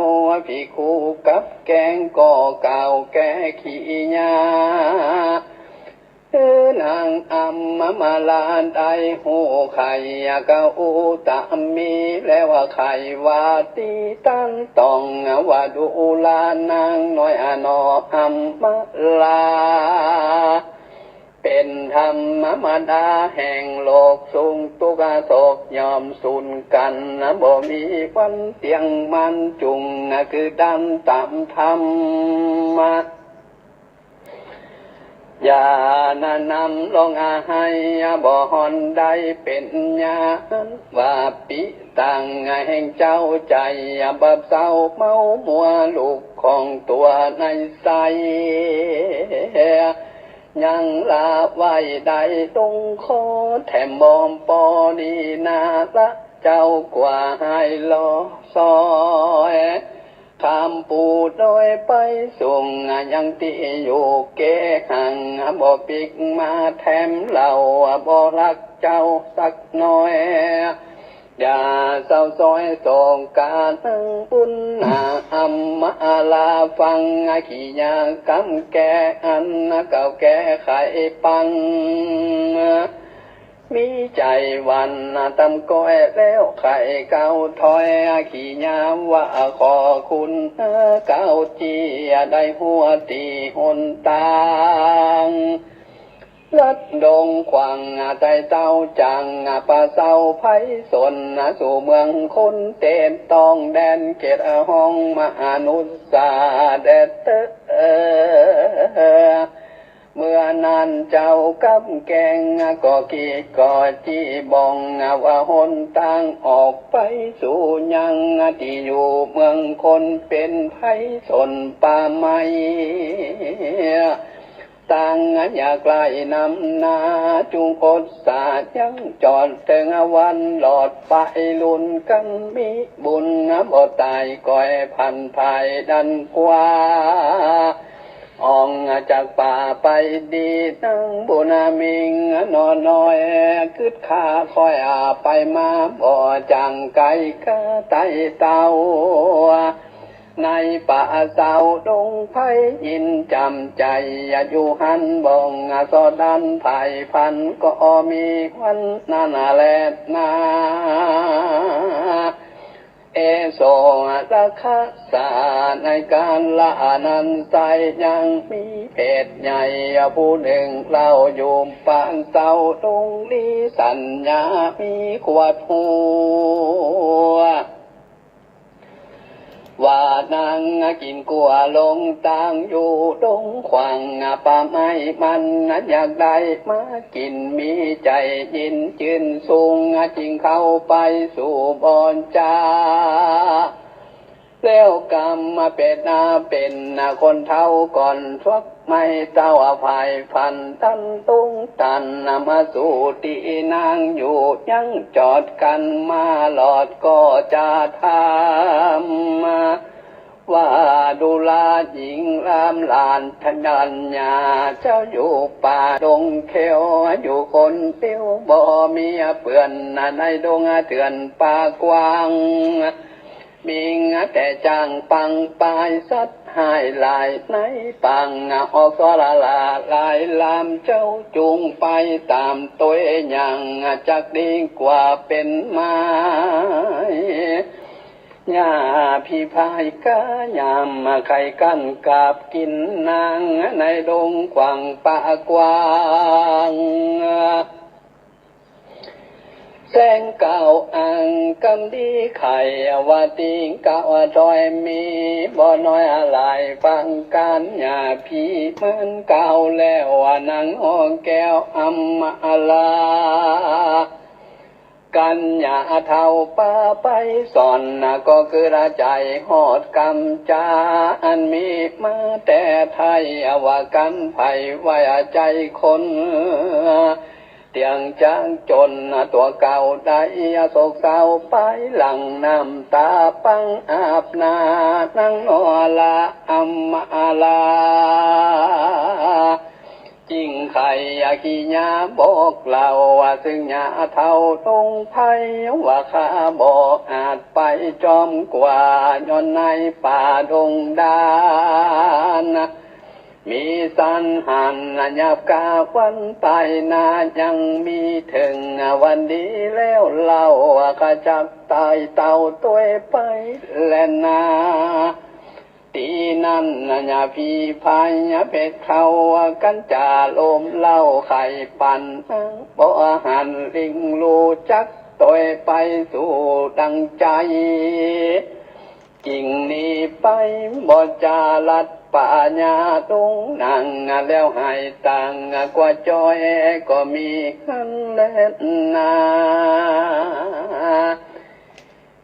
ภิกขุกับแกงก็ก้าวแก่ขี้ยา คือนางอัมมาลาได้ฮู้ใค่กะอุตมี แล้วว่าใค่ว่าตี้ตันต้อง ว่าดูรานางน้อยหนออัมมาลา เป๋นธรรมดาแห่งโลก สุขตุ๊กข์โศกย่อมสูญกั๋น บ่มีวันเตี้ยงมั่น จุ่งคือดันต๋ามธรรม อย่านะนำร้องอาไห้ บ่ฮ้อนได้เป๋นญาณ ว่าปิตังแห่งเจ้าใจ๋ บ่เศร้าเมามัวลูกของตั๋วในใส ยังละไว้ได้ลงคอ แถมบ่ปอดีนาละ เจ้ากว่าหายลอซอย คำปูโดยไปสูง ยังตี้อยู่เกห่าง บ่ปิ๊กมาแถมเล่า บ่ฮักเจ้าสักน้อย อย่าเศร้าซ้อยโศกา นางปุณณาอัมมาลา ฟังขี้ยากำแก่อันเก่าแก่ไขปัน มีใจ๋หวั่นตำก้อยแล้วไขก้าวถอย ขี้ยาว่าขอคุณก้าวเจีย ได้หัวตี้หนตาง ลัดดงขวางใต้เต้าจัง ปะเศร้าไพศาลสู่เมืองคนเตนต้องแดนเขตห้องมหานุสสาแดดเตอ เมื่อนั้นเจ้ากับแกงก็กี้ก็จี้บ่อง ว่าหนตางออกไปสู่ยังตี้อยู่เมืองคนเป๋นไพศาลป่าไม้ ตังอย่าใก้นำนา จุ่งอดสายังจอด เถิงวันหลอดไปลุนกั๋น มีบุญบ่ต๋ายก้อย ผันผายดันกว่า อ่องจากป่าไปดี นางบุญมิงหน่อน้อย กึ๊ดข้าค่อยไปมา บ่จ่างไก๋กาไตเต้า ในป่าเซาดงไพร ยินจ๋ำใจ๋ อยู่หั้นบ่องสอดัน ผายพันก็มีวันนั้นแลนา เอโสรคสา ในกาละนั้นไส้ ยังมีเพศใหญ่ผู้นึ่งเล่า อยู่ป่าเซาดงนี้ สัญญามีขวดหัว ว่านางกิ๋นกั๋วหลงตาง อยู่ดงขวางป่าไม้มัน อยากได้มากิ๋น มีใจ๋ยินจื้นสุง จึงเข้าไปสู่บ่อนจา แล้วกำมาเป๋นนาเป๋นคนเฒ่าก่อน ทวกไม้เต้าผายพัน ตันตุงตันมาสู่ตี้นางอยู่ ยังจอดกั๋นมาหลอด ก็จะถามว่า ดูราญิงลำหลานธัญญา เจ้าอยู่ป่าดงเข้ว อยู่คนเดียวบ่มีเปื้อน ในดงเถื่อนป่ากว้าง มิงแต่จ้างปังปาย สัตว์ฮ้ายหลายในปาง ออกสรลาหลายลำ เจ้าจุ่งไปต๋ามตวย ยังจักดีกว่าเป๋นไม้ หญ้าผีพายกายาม ใค่กั้นกาบกิ๋นนาง ในดงขวางป่ากว้าง แสงเก้าอังกำดีไข ว่าติ่งเก้าถอย มีบ่น้อยหลาย ฟังก๋านหญ้าผีมันเก้าแล้ว ว่านางหอแก้วอำมาลา กั๋นหญ้าเฒ่าปาไปสอน ก็คือละใจ๋ฮอดกำจา อันมีมาแต่ไทย ว่ากั๋นไผไว้ใจ๋คน เตียงจากจ๋นตั๋วเก่าได้ โศกเศร้าไปหลั่งน้ำต๋า ปังอาบหน้านางนอละอำมาลา จิ่งไขขี้หญ้าบอกเล่า ว่าซึ่งหญ้าเฒ่าดงไพร ว่าข้าบ่อาจไปจอมกว่า ย้อนในป่าดงดาน มีสันหันหยาบกาวันต๋ายนา ยังมีเถิงวันดีแล้วเล่า ข้าจักต๋ายเต้าตวยไปแลนา ตี้นั้นหญ้าผีพายเพชรเขา กั๋นจ๋าลมเหล้าไข่ปั่น บ่หันลิงฮู้จักตวยไปสู่ดังใจ๋ จิ่งหนีไปบ่จาลัดป่าหญ้าดงหนัง แล้วหายตางกว่าจ้อยก็มีหั้นแลนา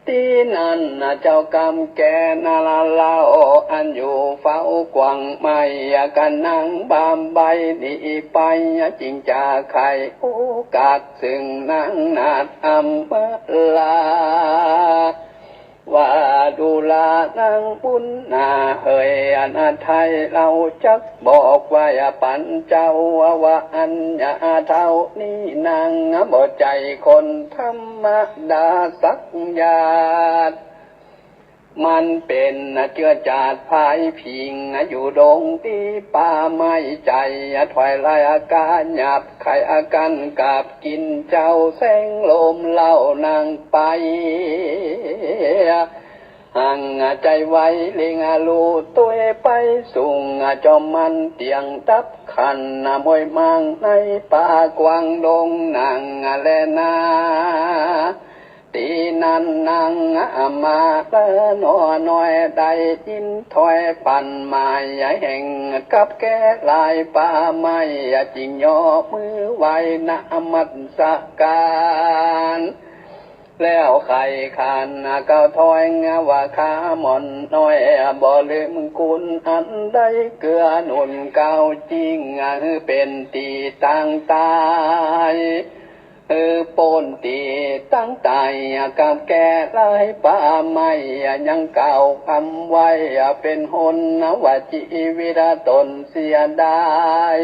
ตี้นั้นเจ้ากำแก่นละเล่า อันอยู่เฝ้ากว้างไม้ กั๋นนางบามใบ้หนีไป จิ่งจะไขโอกาสซึ่งนางนาฏอำมาลา ว่าดูรานางบุญนาเหย อันไทยเฮาจักบอกไว้ปั๋นเจ้า ว่าอันหญ้าเฒ่านี้นางบ่ใจ้คนธรรมดาสักหยาด มันเป๋นเจื้อจาดพายผิง อยู่ดงตี้ป่าไม้ใจ๋ ถอยลายอาการหยาบ ไขอาการกาบกิ๋นเจ้า แสงลมเหล้านางไป หังใจ๋ไว้เล็งลูตวยไปสุง จอมมันเตียงดับขัน มวยมังในป่ากว้างดงหนังแลนา ตี้นั้นนางมาละหน่อน้อย ได้ยินถ้อยปั๋นหมายแห่งกับแก่ลายป่าไม้ จิ่งย่อมือไหว้นมัสก๋าร แล้วใค่คร้านเก๊าถ้อยว่าข้าหม่อนน้อย บ่ลืมคุณอันได้เกื้อหนุนเก๊า จึงหื้อเป๋นตี้ตังต๋าย หื้อป๊นตี้ตังต๋ายกับแก่หลายปาไม้ ยังกล่าวกำไว้เป๋นหนว่าจีวิตต๋นเสียดาย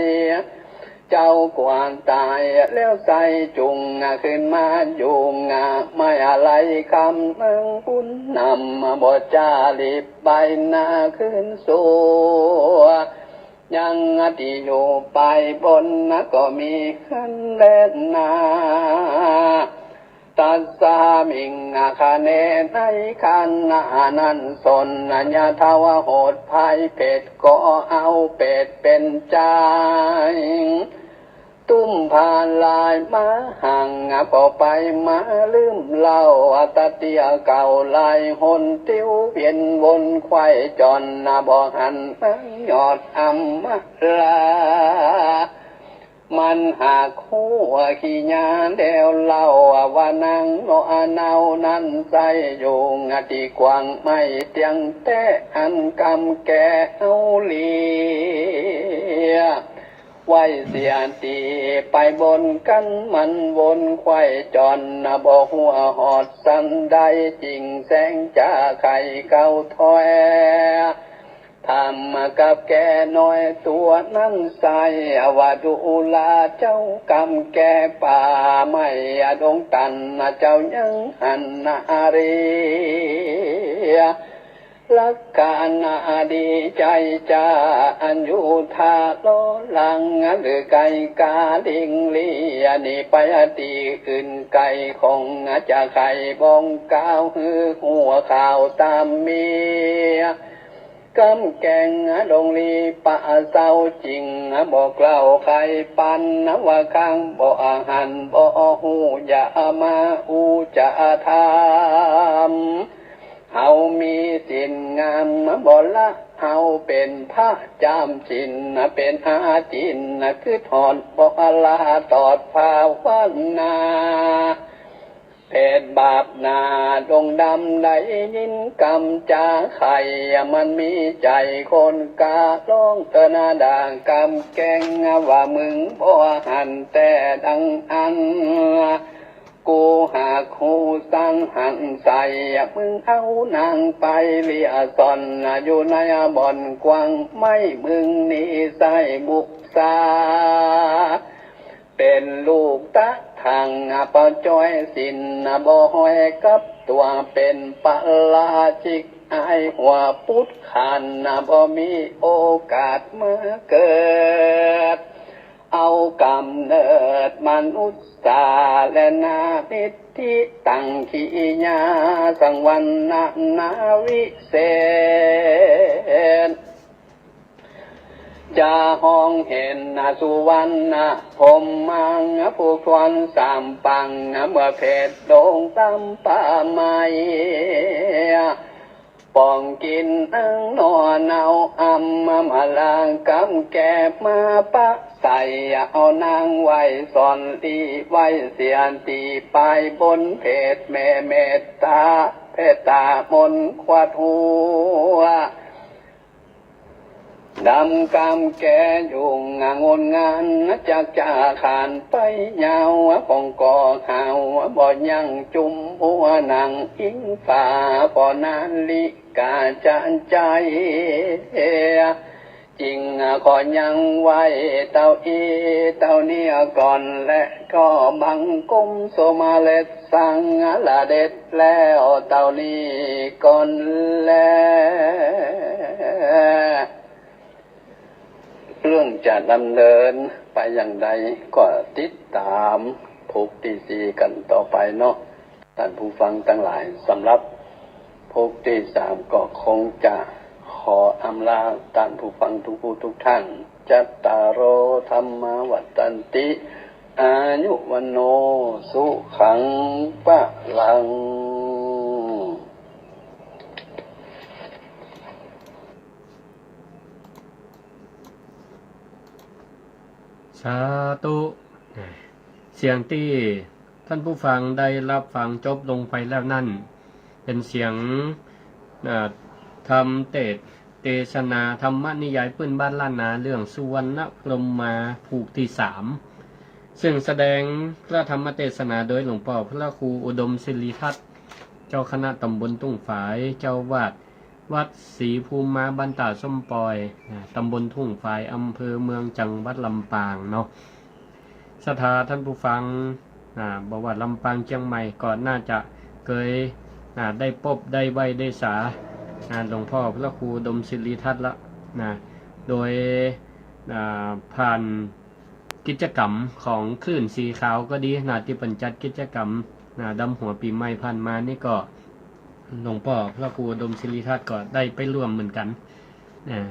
เจ้ากว่าต๋ายแล้วไส้จุ่งขึ้นมาอยู่ ไม่อาลัยคำนึงบุญนำ บ่จารีบไปหน้าคืนสู่ ยังตี้อยู่ไปบนก็มีหั้นแลนา ตัสสามิงคเณ ในขณะนั้นสนญาเถ่าว่าโหดภัย เปรตก็เอาเปรตเป๋นจาย ตุ้มผ้าลายมาหัง ก็ไปมาลืมเล่า ตะเตี้ยเก่าหลายหน เตียวเวียนวนไขว่จอน บ่หันนางยอดอำมาลา มันหากฮู้ขี้ยาแล้วเล่า ว่านางเนาะเนานั้นใส่อยู่ตี้กว้างไม้เตี้ยงแต๊อันกำแก่เอาเลีย ไว้เสียตี้ไปบนกันมันวนไขว่จอน บ่ฮู้ฮอดสันใด จึงแสงจะใค่เก๊าถ้อย ถามกับแก่น้อยตั๋วนั้นไส้ ว่าดูราเจ้ากำแก่ป่าไม้ดงตัน เจ้ายังหันนาเรีย ลักขณะดีใจ๋จา อันอยู่ท่าล้อหลัง หรือไก่กาลิงเลีย หนีไปตี้อื่นไกล ของจะใค่บ้องกล่าวหื้อฮู้ข่าวต๋ามเมีย กำแก่งดงลีป่าเศร้า จึงบ่กล่าวใค่ปัน ว่าข้างบ่หันบ่ฮู้ อย่ามาอู้จะถาม เฮามีศีลงามบ่ละ เฮาเป๋นพระจำศีล เป๋นอาจิน คือถอนบ่ละ ตอดภาวนา เปรตบาปหน้าดงดำ ได้ยินกำจาใค่ มันมีใจ๋คนกล้าร้องเอิ้นด่ากำแก่ง ว่ามึงบ่หันแต่ดังอั้น กูหากฮู้สันหันใส่ มึงเอานางไปเลียซ่อน อยู่ในบ่อนกว้างไม้ มึงนี้ไส้บุกษา เป๋นลูกตะถัง ปะจ้อยศีลบ่ห้อยกับตั๋ว เป๋นปาราชิกอายหัวปุตตะขัน บ่มีโอกาสมาเกิด เอาก๋ำเนิดมนุษย์สาและนามิตร ตี้ตั้งกิริยาสังวรนานาวิเศษ จะฮ้องเห็นสุวรรณพรหมมัง ผู้ควรสามปัง เมื่อเปรตดงต๋ามป่าไม้ ป้องกิ๋นหนังหน่อเน่าอำ มาลางกำแก่มาปะใส่ เอานางไว้ซ่อนตี้ ไว้เสียตี้ปายบน เปรตแม่เมตต๋า เปตต๋ามนต์ขวัดหัว ดำกำแก่อยู่งงนงาน จักจะขานไปยาว ป้องก่อข่าวบ่ยั้ง จุ่มหัวนางอิงฟ้า ป้อนาริกาจะใจ๋ จึงขอยั้งไว้เต้าอี้เต้านี้ก่อน และก็บังคมสมเร็จสังละเด็จแล้วเต้านี้ก่อนแล เรื่องจะดำเนินไปอย่างใดก็ติดต๋ามภุคตี้สี่กั๋นต่อไปเนาะ ต้านผู้ฟังตังหลาย สำหรับภุคตี้สามก็คงจะขออำลาต้านผู้ฟังทุกผู้ทุกท่าน จัตตาโร ธัมมา วัฑฒันติ อายุ วัณโณ สุขัง พะลัง สาธุ เสียงตี้ ท่านผู้ฟังได้รับฟังจบลงไปแล้วนั่น เป๋นเสียง อ่า ธรรมเตส- เตสนาธรรมนิยายปื้นบ้านล้านนา เรื่องสุวรรณพรหมาผูกตี้สาม ซึ่งแสดงพระธรรมเตสนาโดยหลวงป้อพระครูอุดมศิริทัศน์ เจ้าคณะตำบลทุ่งฝาย เจ้าอาวาสวัดศรีภูมิมา บ้านต้าส้มปอย อ่า ตำบลทุ่งฝาย อำเภอเมือง จังหวัดลำปางเนาะ ศรัทธาท่านผู้ฟัง อ่า บ่ว่าลำปางเจียงใหม่ก็น่าจะเกย อ่า ได้ปบได้ไหว้ได้สา อ่า หลวงป้อพระครูอุดมศิริทัศน์ละนะ โดย อ่า ผ่านกิจกรรมของคลื่นสีขาวก็ดีนะ ตี้เปิ้นจัดกิจกรรมนะ ดำหัวปี๋ใหม่ผ่านมานี่ก็ หลวงป้อพระครูอุดมศิริทัศน์ก็ได้ไปร่วมเหมือนกั๋น อ่า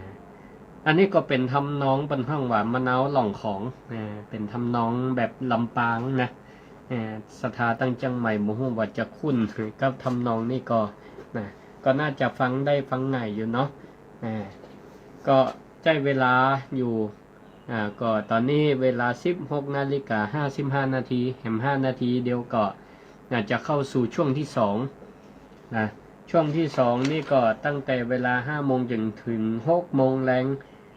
อันนี้ก็เป๋นทำนองเปิ้นฮ้องว่ามะนาวล่องของ อ่า เป๋นทำนองแบบลำปางนะ อ่า ศรัทธาตังเจียงใหม่บ่ฮู้ว่าจะคุ้นกับทำนองนี้ก่อนะ ก็น่าจะฟังได้ฟังง่ายอยู่เนาะ อ่า ก็ใจ๊เวลาอยู่ อ่า ก็ต๋อนนี้เวลาสิบหกนาฬิกาห้าสิบห้านาที แหมห้านาทีเดียวก็ อ่า จะเข้าสู่ช่วงตี้สองนะ ช่วงตี้สองนี่ก็ตั้งแต่เวลาห้าโมงจนเถิงหกโมงแลง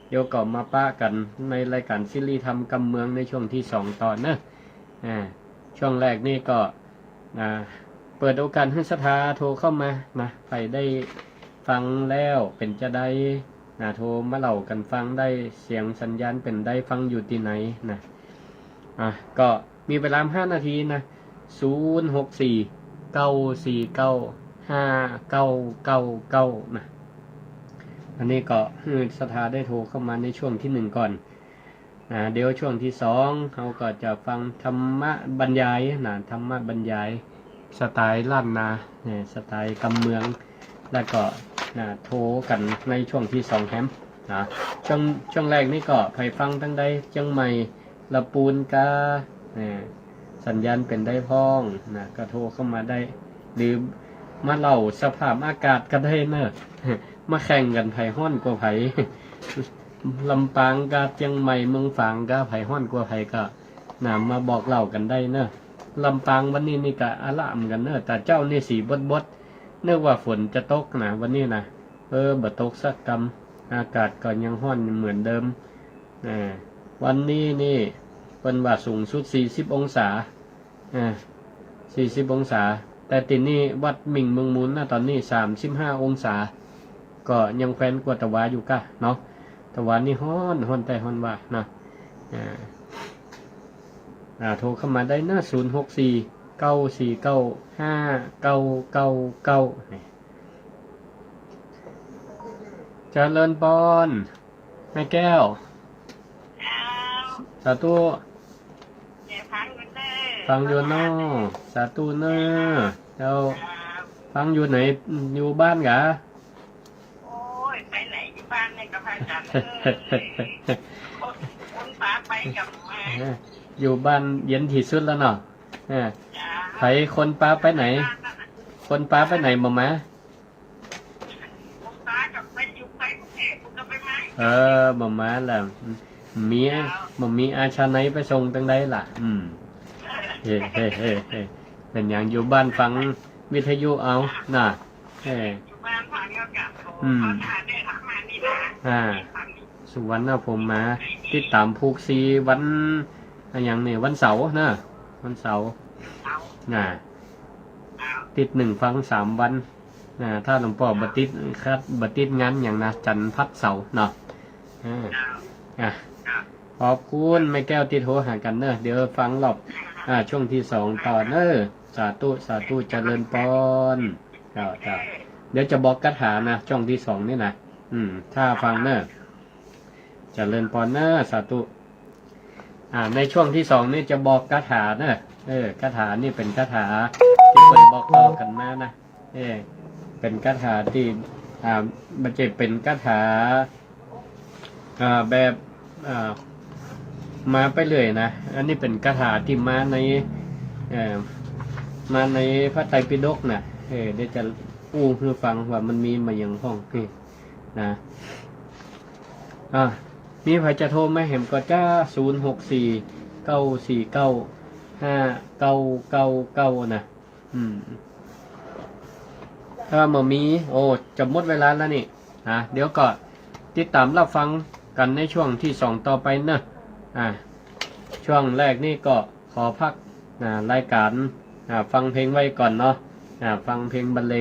เดี๋ยวก็มาปะกั๋นในรายก๋านซีรีส์ธรรมกำเมืองในช่วงตี้สองต่อเนาะ อ่า ช่วงแรกนี่ก็ อ่า เปิดโอกาสหื้อศรัทธาโทรเข้ามานะ ใผได้ฟังแล้วเป๋นจาใดนะ โทรมาเล่ากั๋นฟังได้ เสียงสัญญาณเป๋นใด ฟังอยู่ตี้ไหนนะ อ่ะ ก็มีเวลาห้านาทีนะ ศูนย์หกสี่ เก้าสี่เก้า ห้าเก้าเก้าเก้า นะ อันนี้ก็หื้อศรัทธาได้โทรเข้ามาในช่วงตี้หนึ่งก่อน นะ เดี๋ยวช่วงตี้สองเฮาก็จะฟังธรรมบรรยายนะ ธรรมบรรยายสไตล์ล้านนา เนี่ย สไตล์กำเมือง แล้วก็ นะ โทรกั๋นในช่วงตี้สองแหมนะ ช่วง ช่วงแรกนี่ก็ใผฟังตังใด เจียงใหม่ ละปูนกา นะ สัญญาณเป๋นใดพ่องนะ ก็โทรเข้ามาได้ หรือมาเล่าสภาพอากาศก็ได้เนาะ มาแข่งกั๋น ใผฮ้อนกว่าใผ ลำปางกาเจียงใหม่ เมืองฝางกา ใผฮ้อนกว่าใผก็ นะ มาบอกเล่ากั๋นได้เนาะ ลำปางวันนี้นี่ก็อะละเหมือนกั๋นเนาะ แต่เจ๊านี่สีบดๆ นึกว่าฝนจะตกนะ วันนี้นะ เออ บ่ตกสักกำ อากาศก็ยังฮ้อนเหมือนเดิม อ่า วันนี้นี่เปิ้นว่าสูงสุดสี่สิบองศา อ่า สี่สิบองศา แต่ตี้นี่วัดหมิ่งเมืองมูลนะ ต๋อนนี้สามสิบห้าองศา ก็ยังแควนกว่าตะวาอยู่ก้าเนาะ ตะวานี่ฮ้อน ฮ้อนแต๊ฮ้อนว่านะ อ่า อ่า โทรเข้ามาได้นะ ศูนย์หกสี่ เก้าสี่เก้า ห้าเก้าเก้าเก้า นี่ เจริญปอน แม่แก้ว ครับ สาธุ เนี่ย ฟังอยู่เน่อ ฟังอยู่เนาะ สาธุเนาะ เจ้า ครับ ฟังอยู่ไหน อยู่บ้านกา โอ้ย ไปไหนอยู่บ้านเนี่ยกับพระอาจารย์เอ้ย คน คนปาไปกับมา อยู่บ้านเย็นตี้สุดแล้วเนาะ เออ จ้า ใผคนปาไปไหน คนปาไปไหนบ่มา ผมตายกับไปอยู่ไปกรุงเทพฯ ผมก็ไปมา เออ บ่มาละ มี บ่มีอาชาไนไปส่งตังใดล่ะ อืม เฮ้ เฮ้ เฮ้ เฮ้ เป๋นหยังอยู่บ้านฟังวิทยุเอา น่ะ เฮ้ อยู่บ้านฟังก็กลับ อืม เขาถ่ายได้รับมานี่นะ อ่า ฟัง สุวรรณพรหมมา ติดต๋ามผูกสี่วัน อะหยังนี่ วันเสาร์เนาะ วันเสาร์ เสาร์ น่ะ ครับ ติดหนึ่งฟังสามวัน อ่า ถ้าหลวงป้อบ่ติดขัด บ่ติดงานหยังนะ จันทร์พัดเสาร์เนาะ อ่า ครับ อ่ะ ครับ ขอบคุณแม่แก้วตี้โทรหากั๋นเนาะ เดี๋ยวฟังรอบ อ่า ช่วงตี้สองต่อเนาะ สาธุ สาธุ เจริญปอน เจ้า เจ้า เดี๋ยวจะบอกคาถานะ ช่วงตี้สองนี่นะ อืม ถ้าฟังเนาะ เจริญปอนเนาะ สาธุ อ่า ในช่วงตี้สองนี่จะบอกคาถาเนาะ เออ คาถานี่เป๋นคาถาตี้เปิ้นบอกต่อกั๋นมานะ เออ เป๋นคาถาตี้ อ่า บ่ใจ้เป๋นคาถา อ่า แบบ อ่า มาไปเรื่อยนะ อันนี้เป๋นคาถาตี้มาใน เอ่อ มาในพระไตรปิฎกนะ เออ เดี๋ยวจะอู้หื้อฟังว่ามันมีมาหยังพ่อง นี่ นะ อ่ะ มีใผจะโทรมาแหมก็จ้า ศูนย์หกสี่ เก้าสี่เก้า ห้าเก้าเก้าเก้านะ อืม ถ้าบ่มี โอ้ จะหมดเวลาแล้วนี่ อ่ะ เดี๋ยวก็ติดต๋ามรับฟังกั๋นในช่วงตี้สองต่อไปเนาะ อ่ะ ช่วงแรกนี่ก็ขอพัก อ่ะ รายก๋าน อ่ะ ฟังเพลงไว้ก่อนเนาะ อ่ะ ฟังเพลงบรรเลง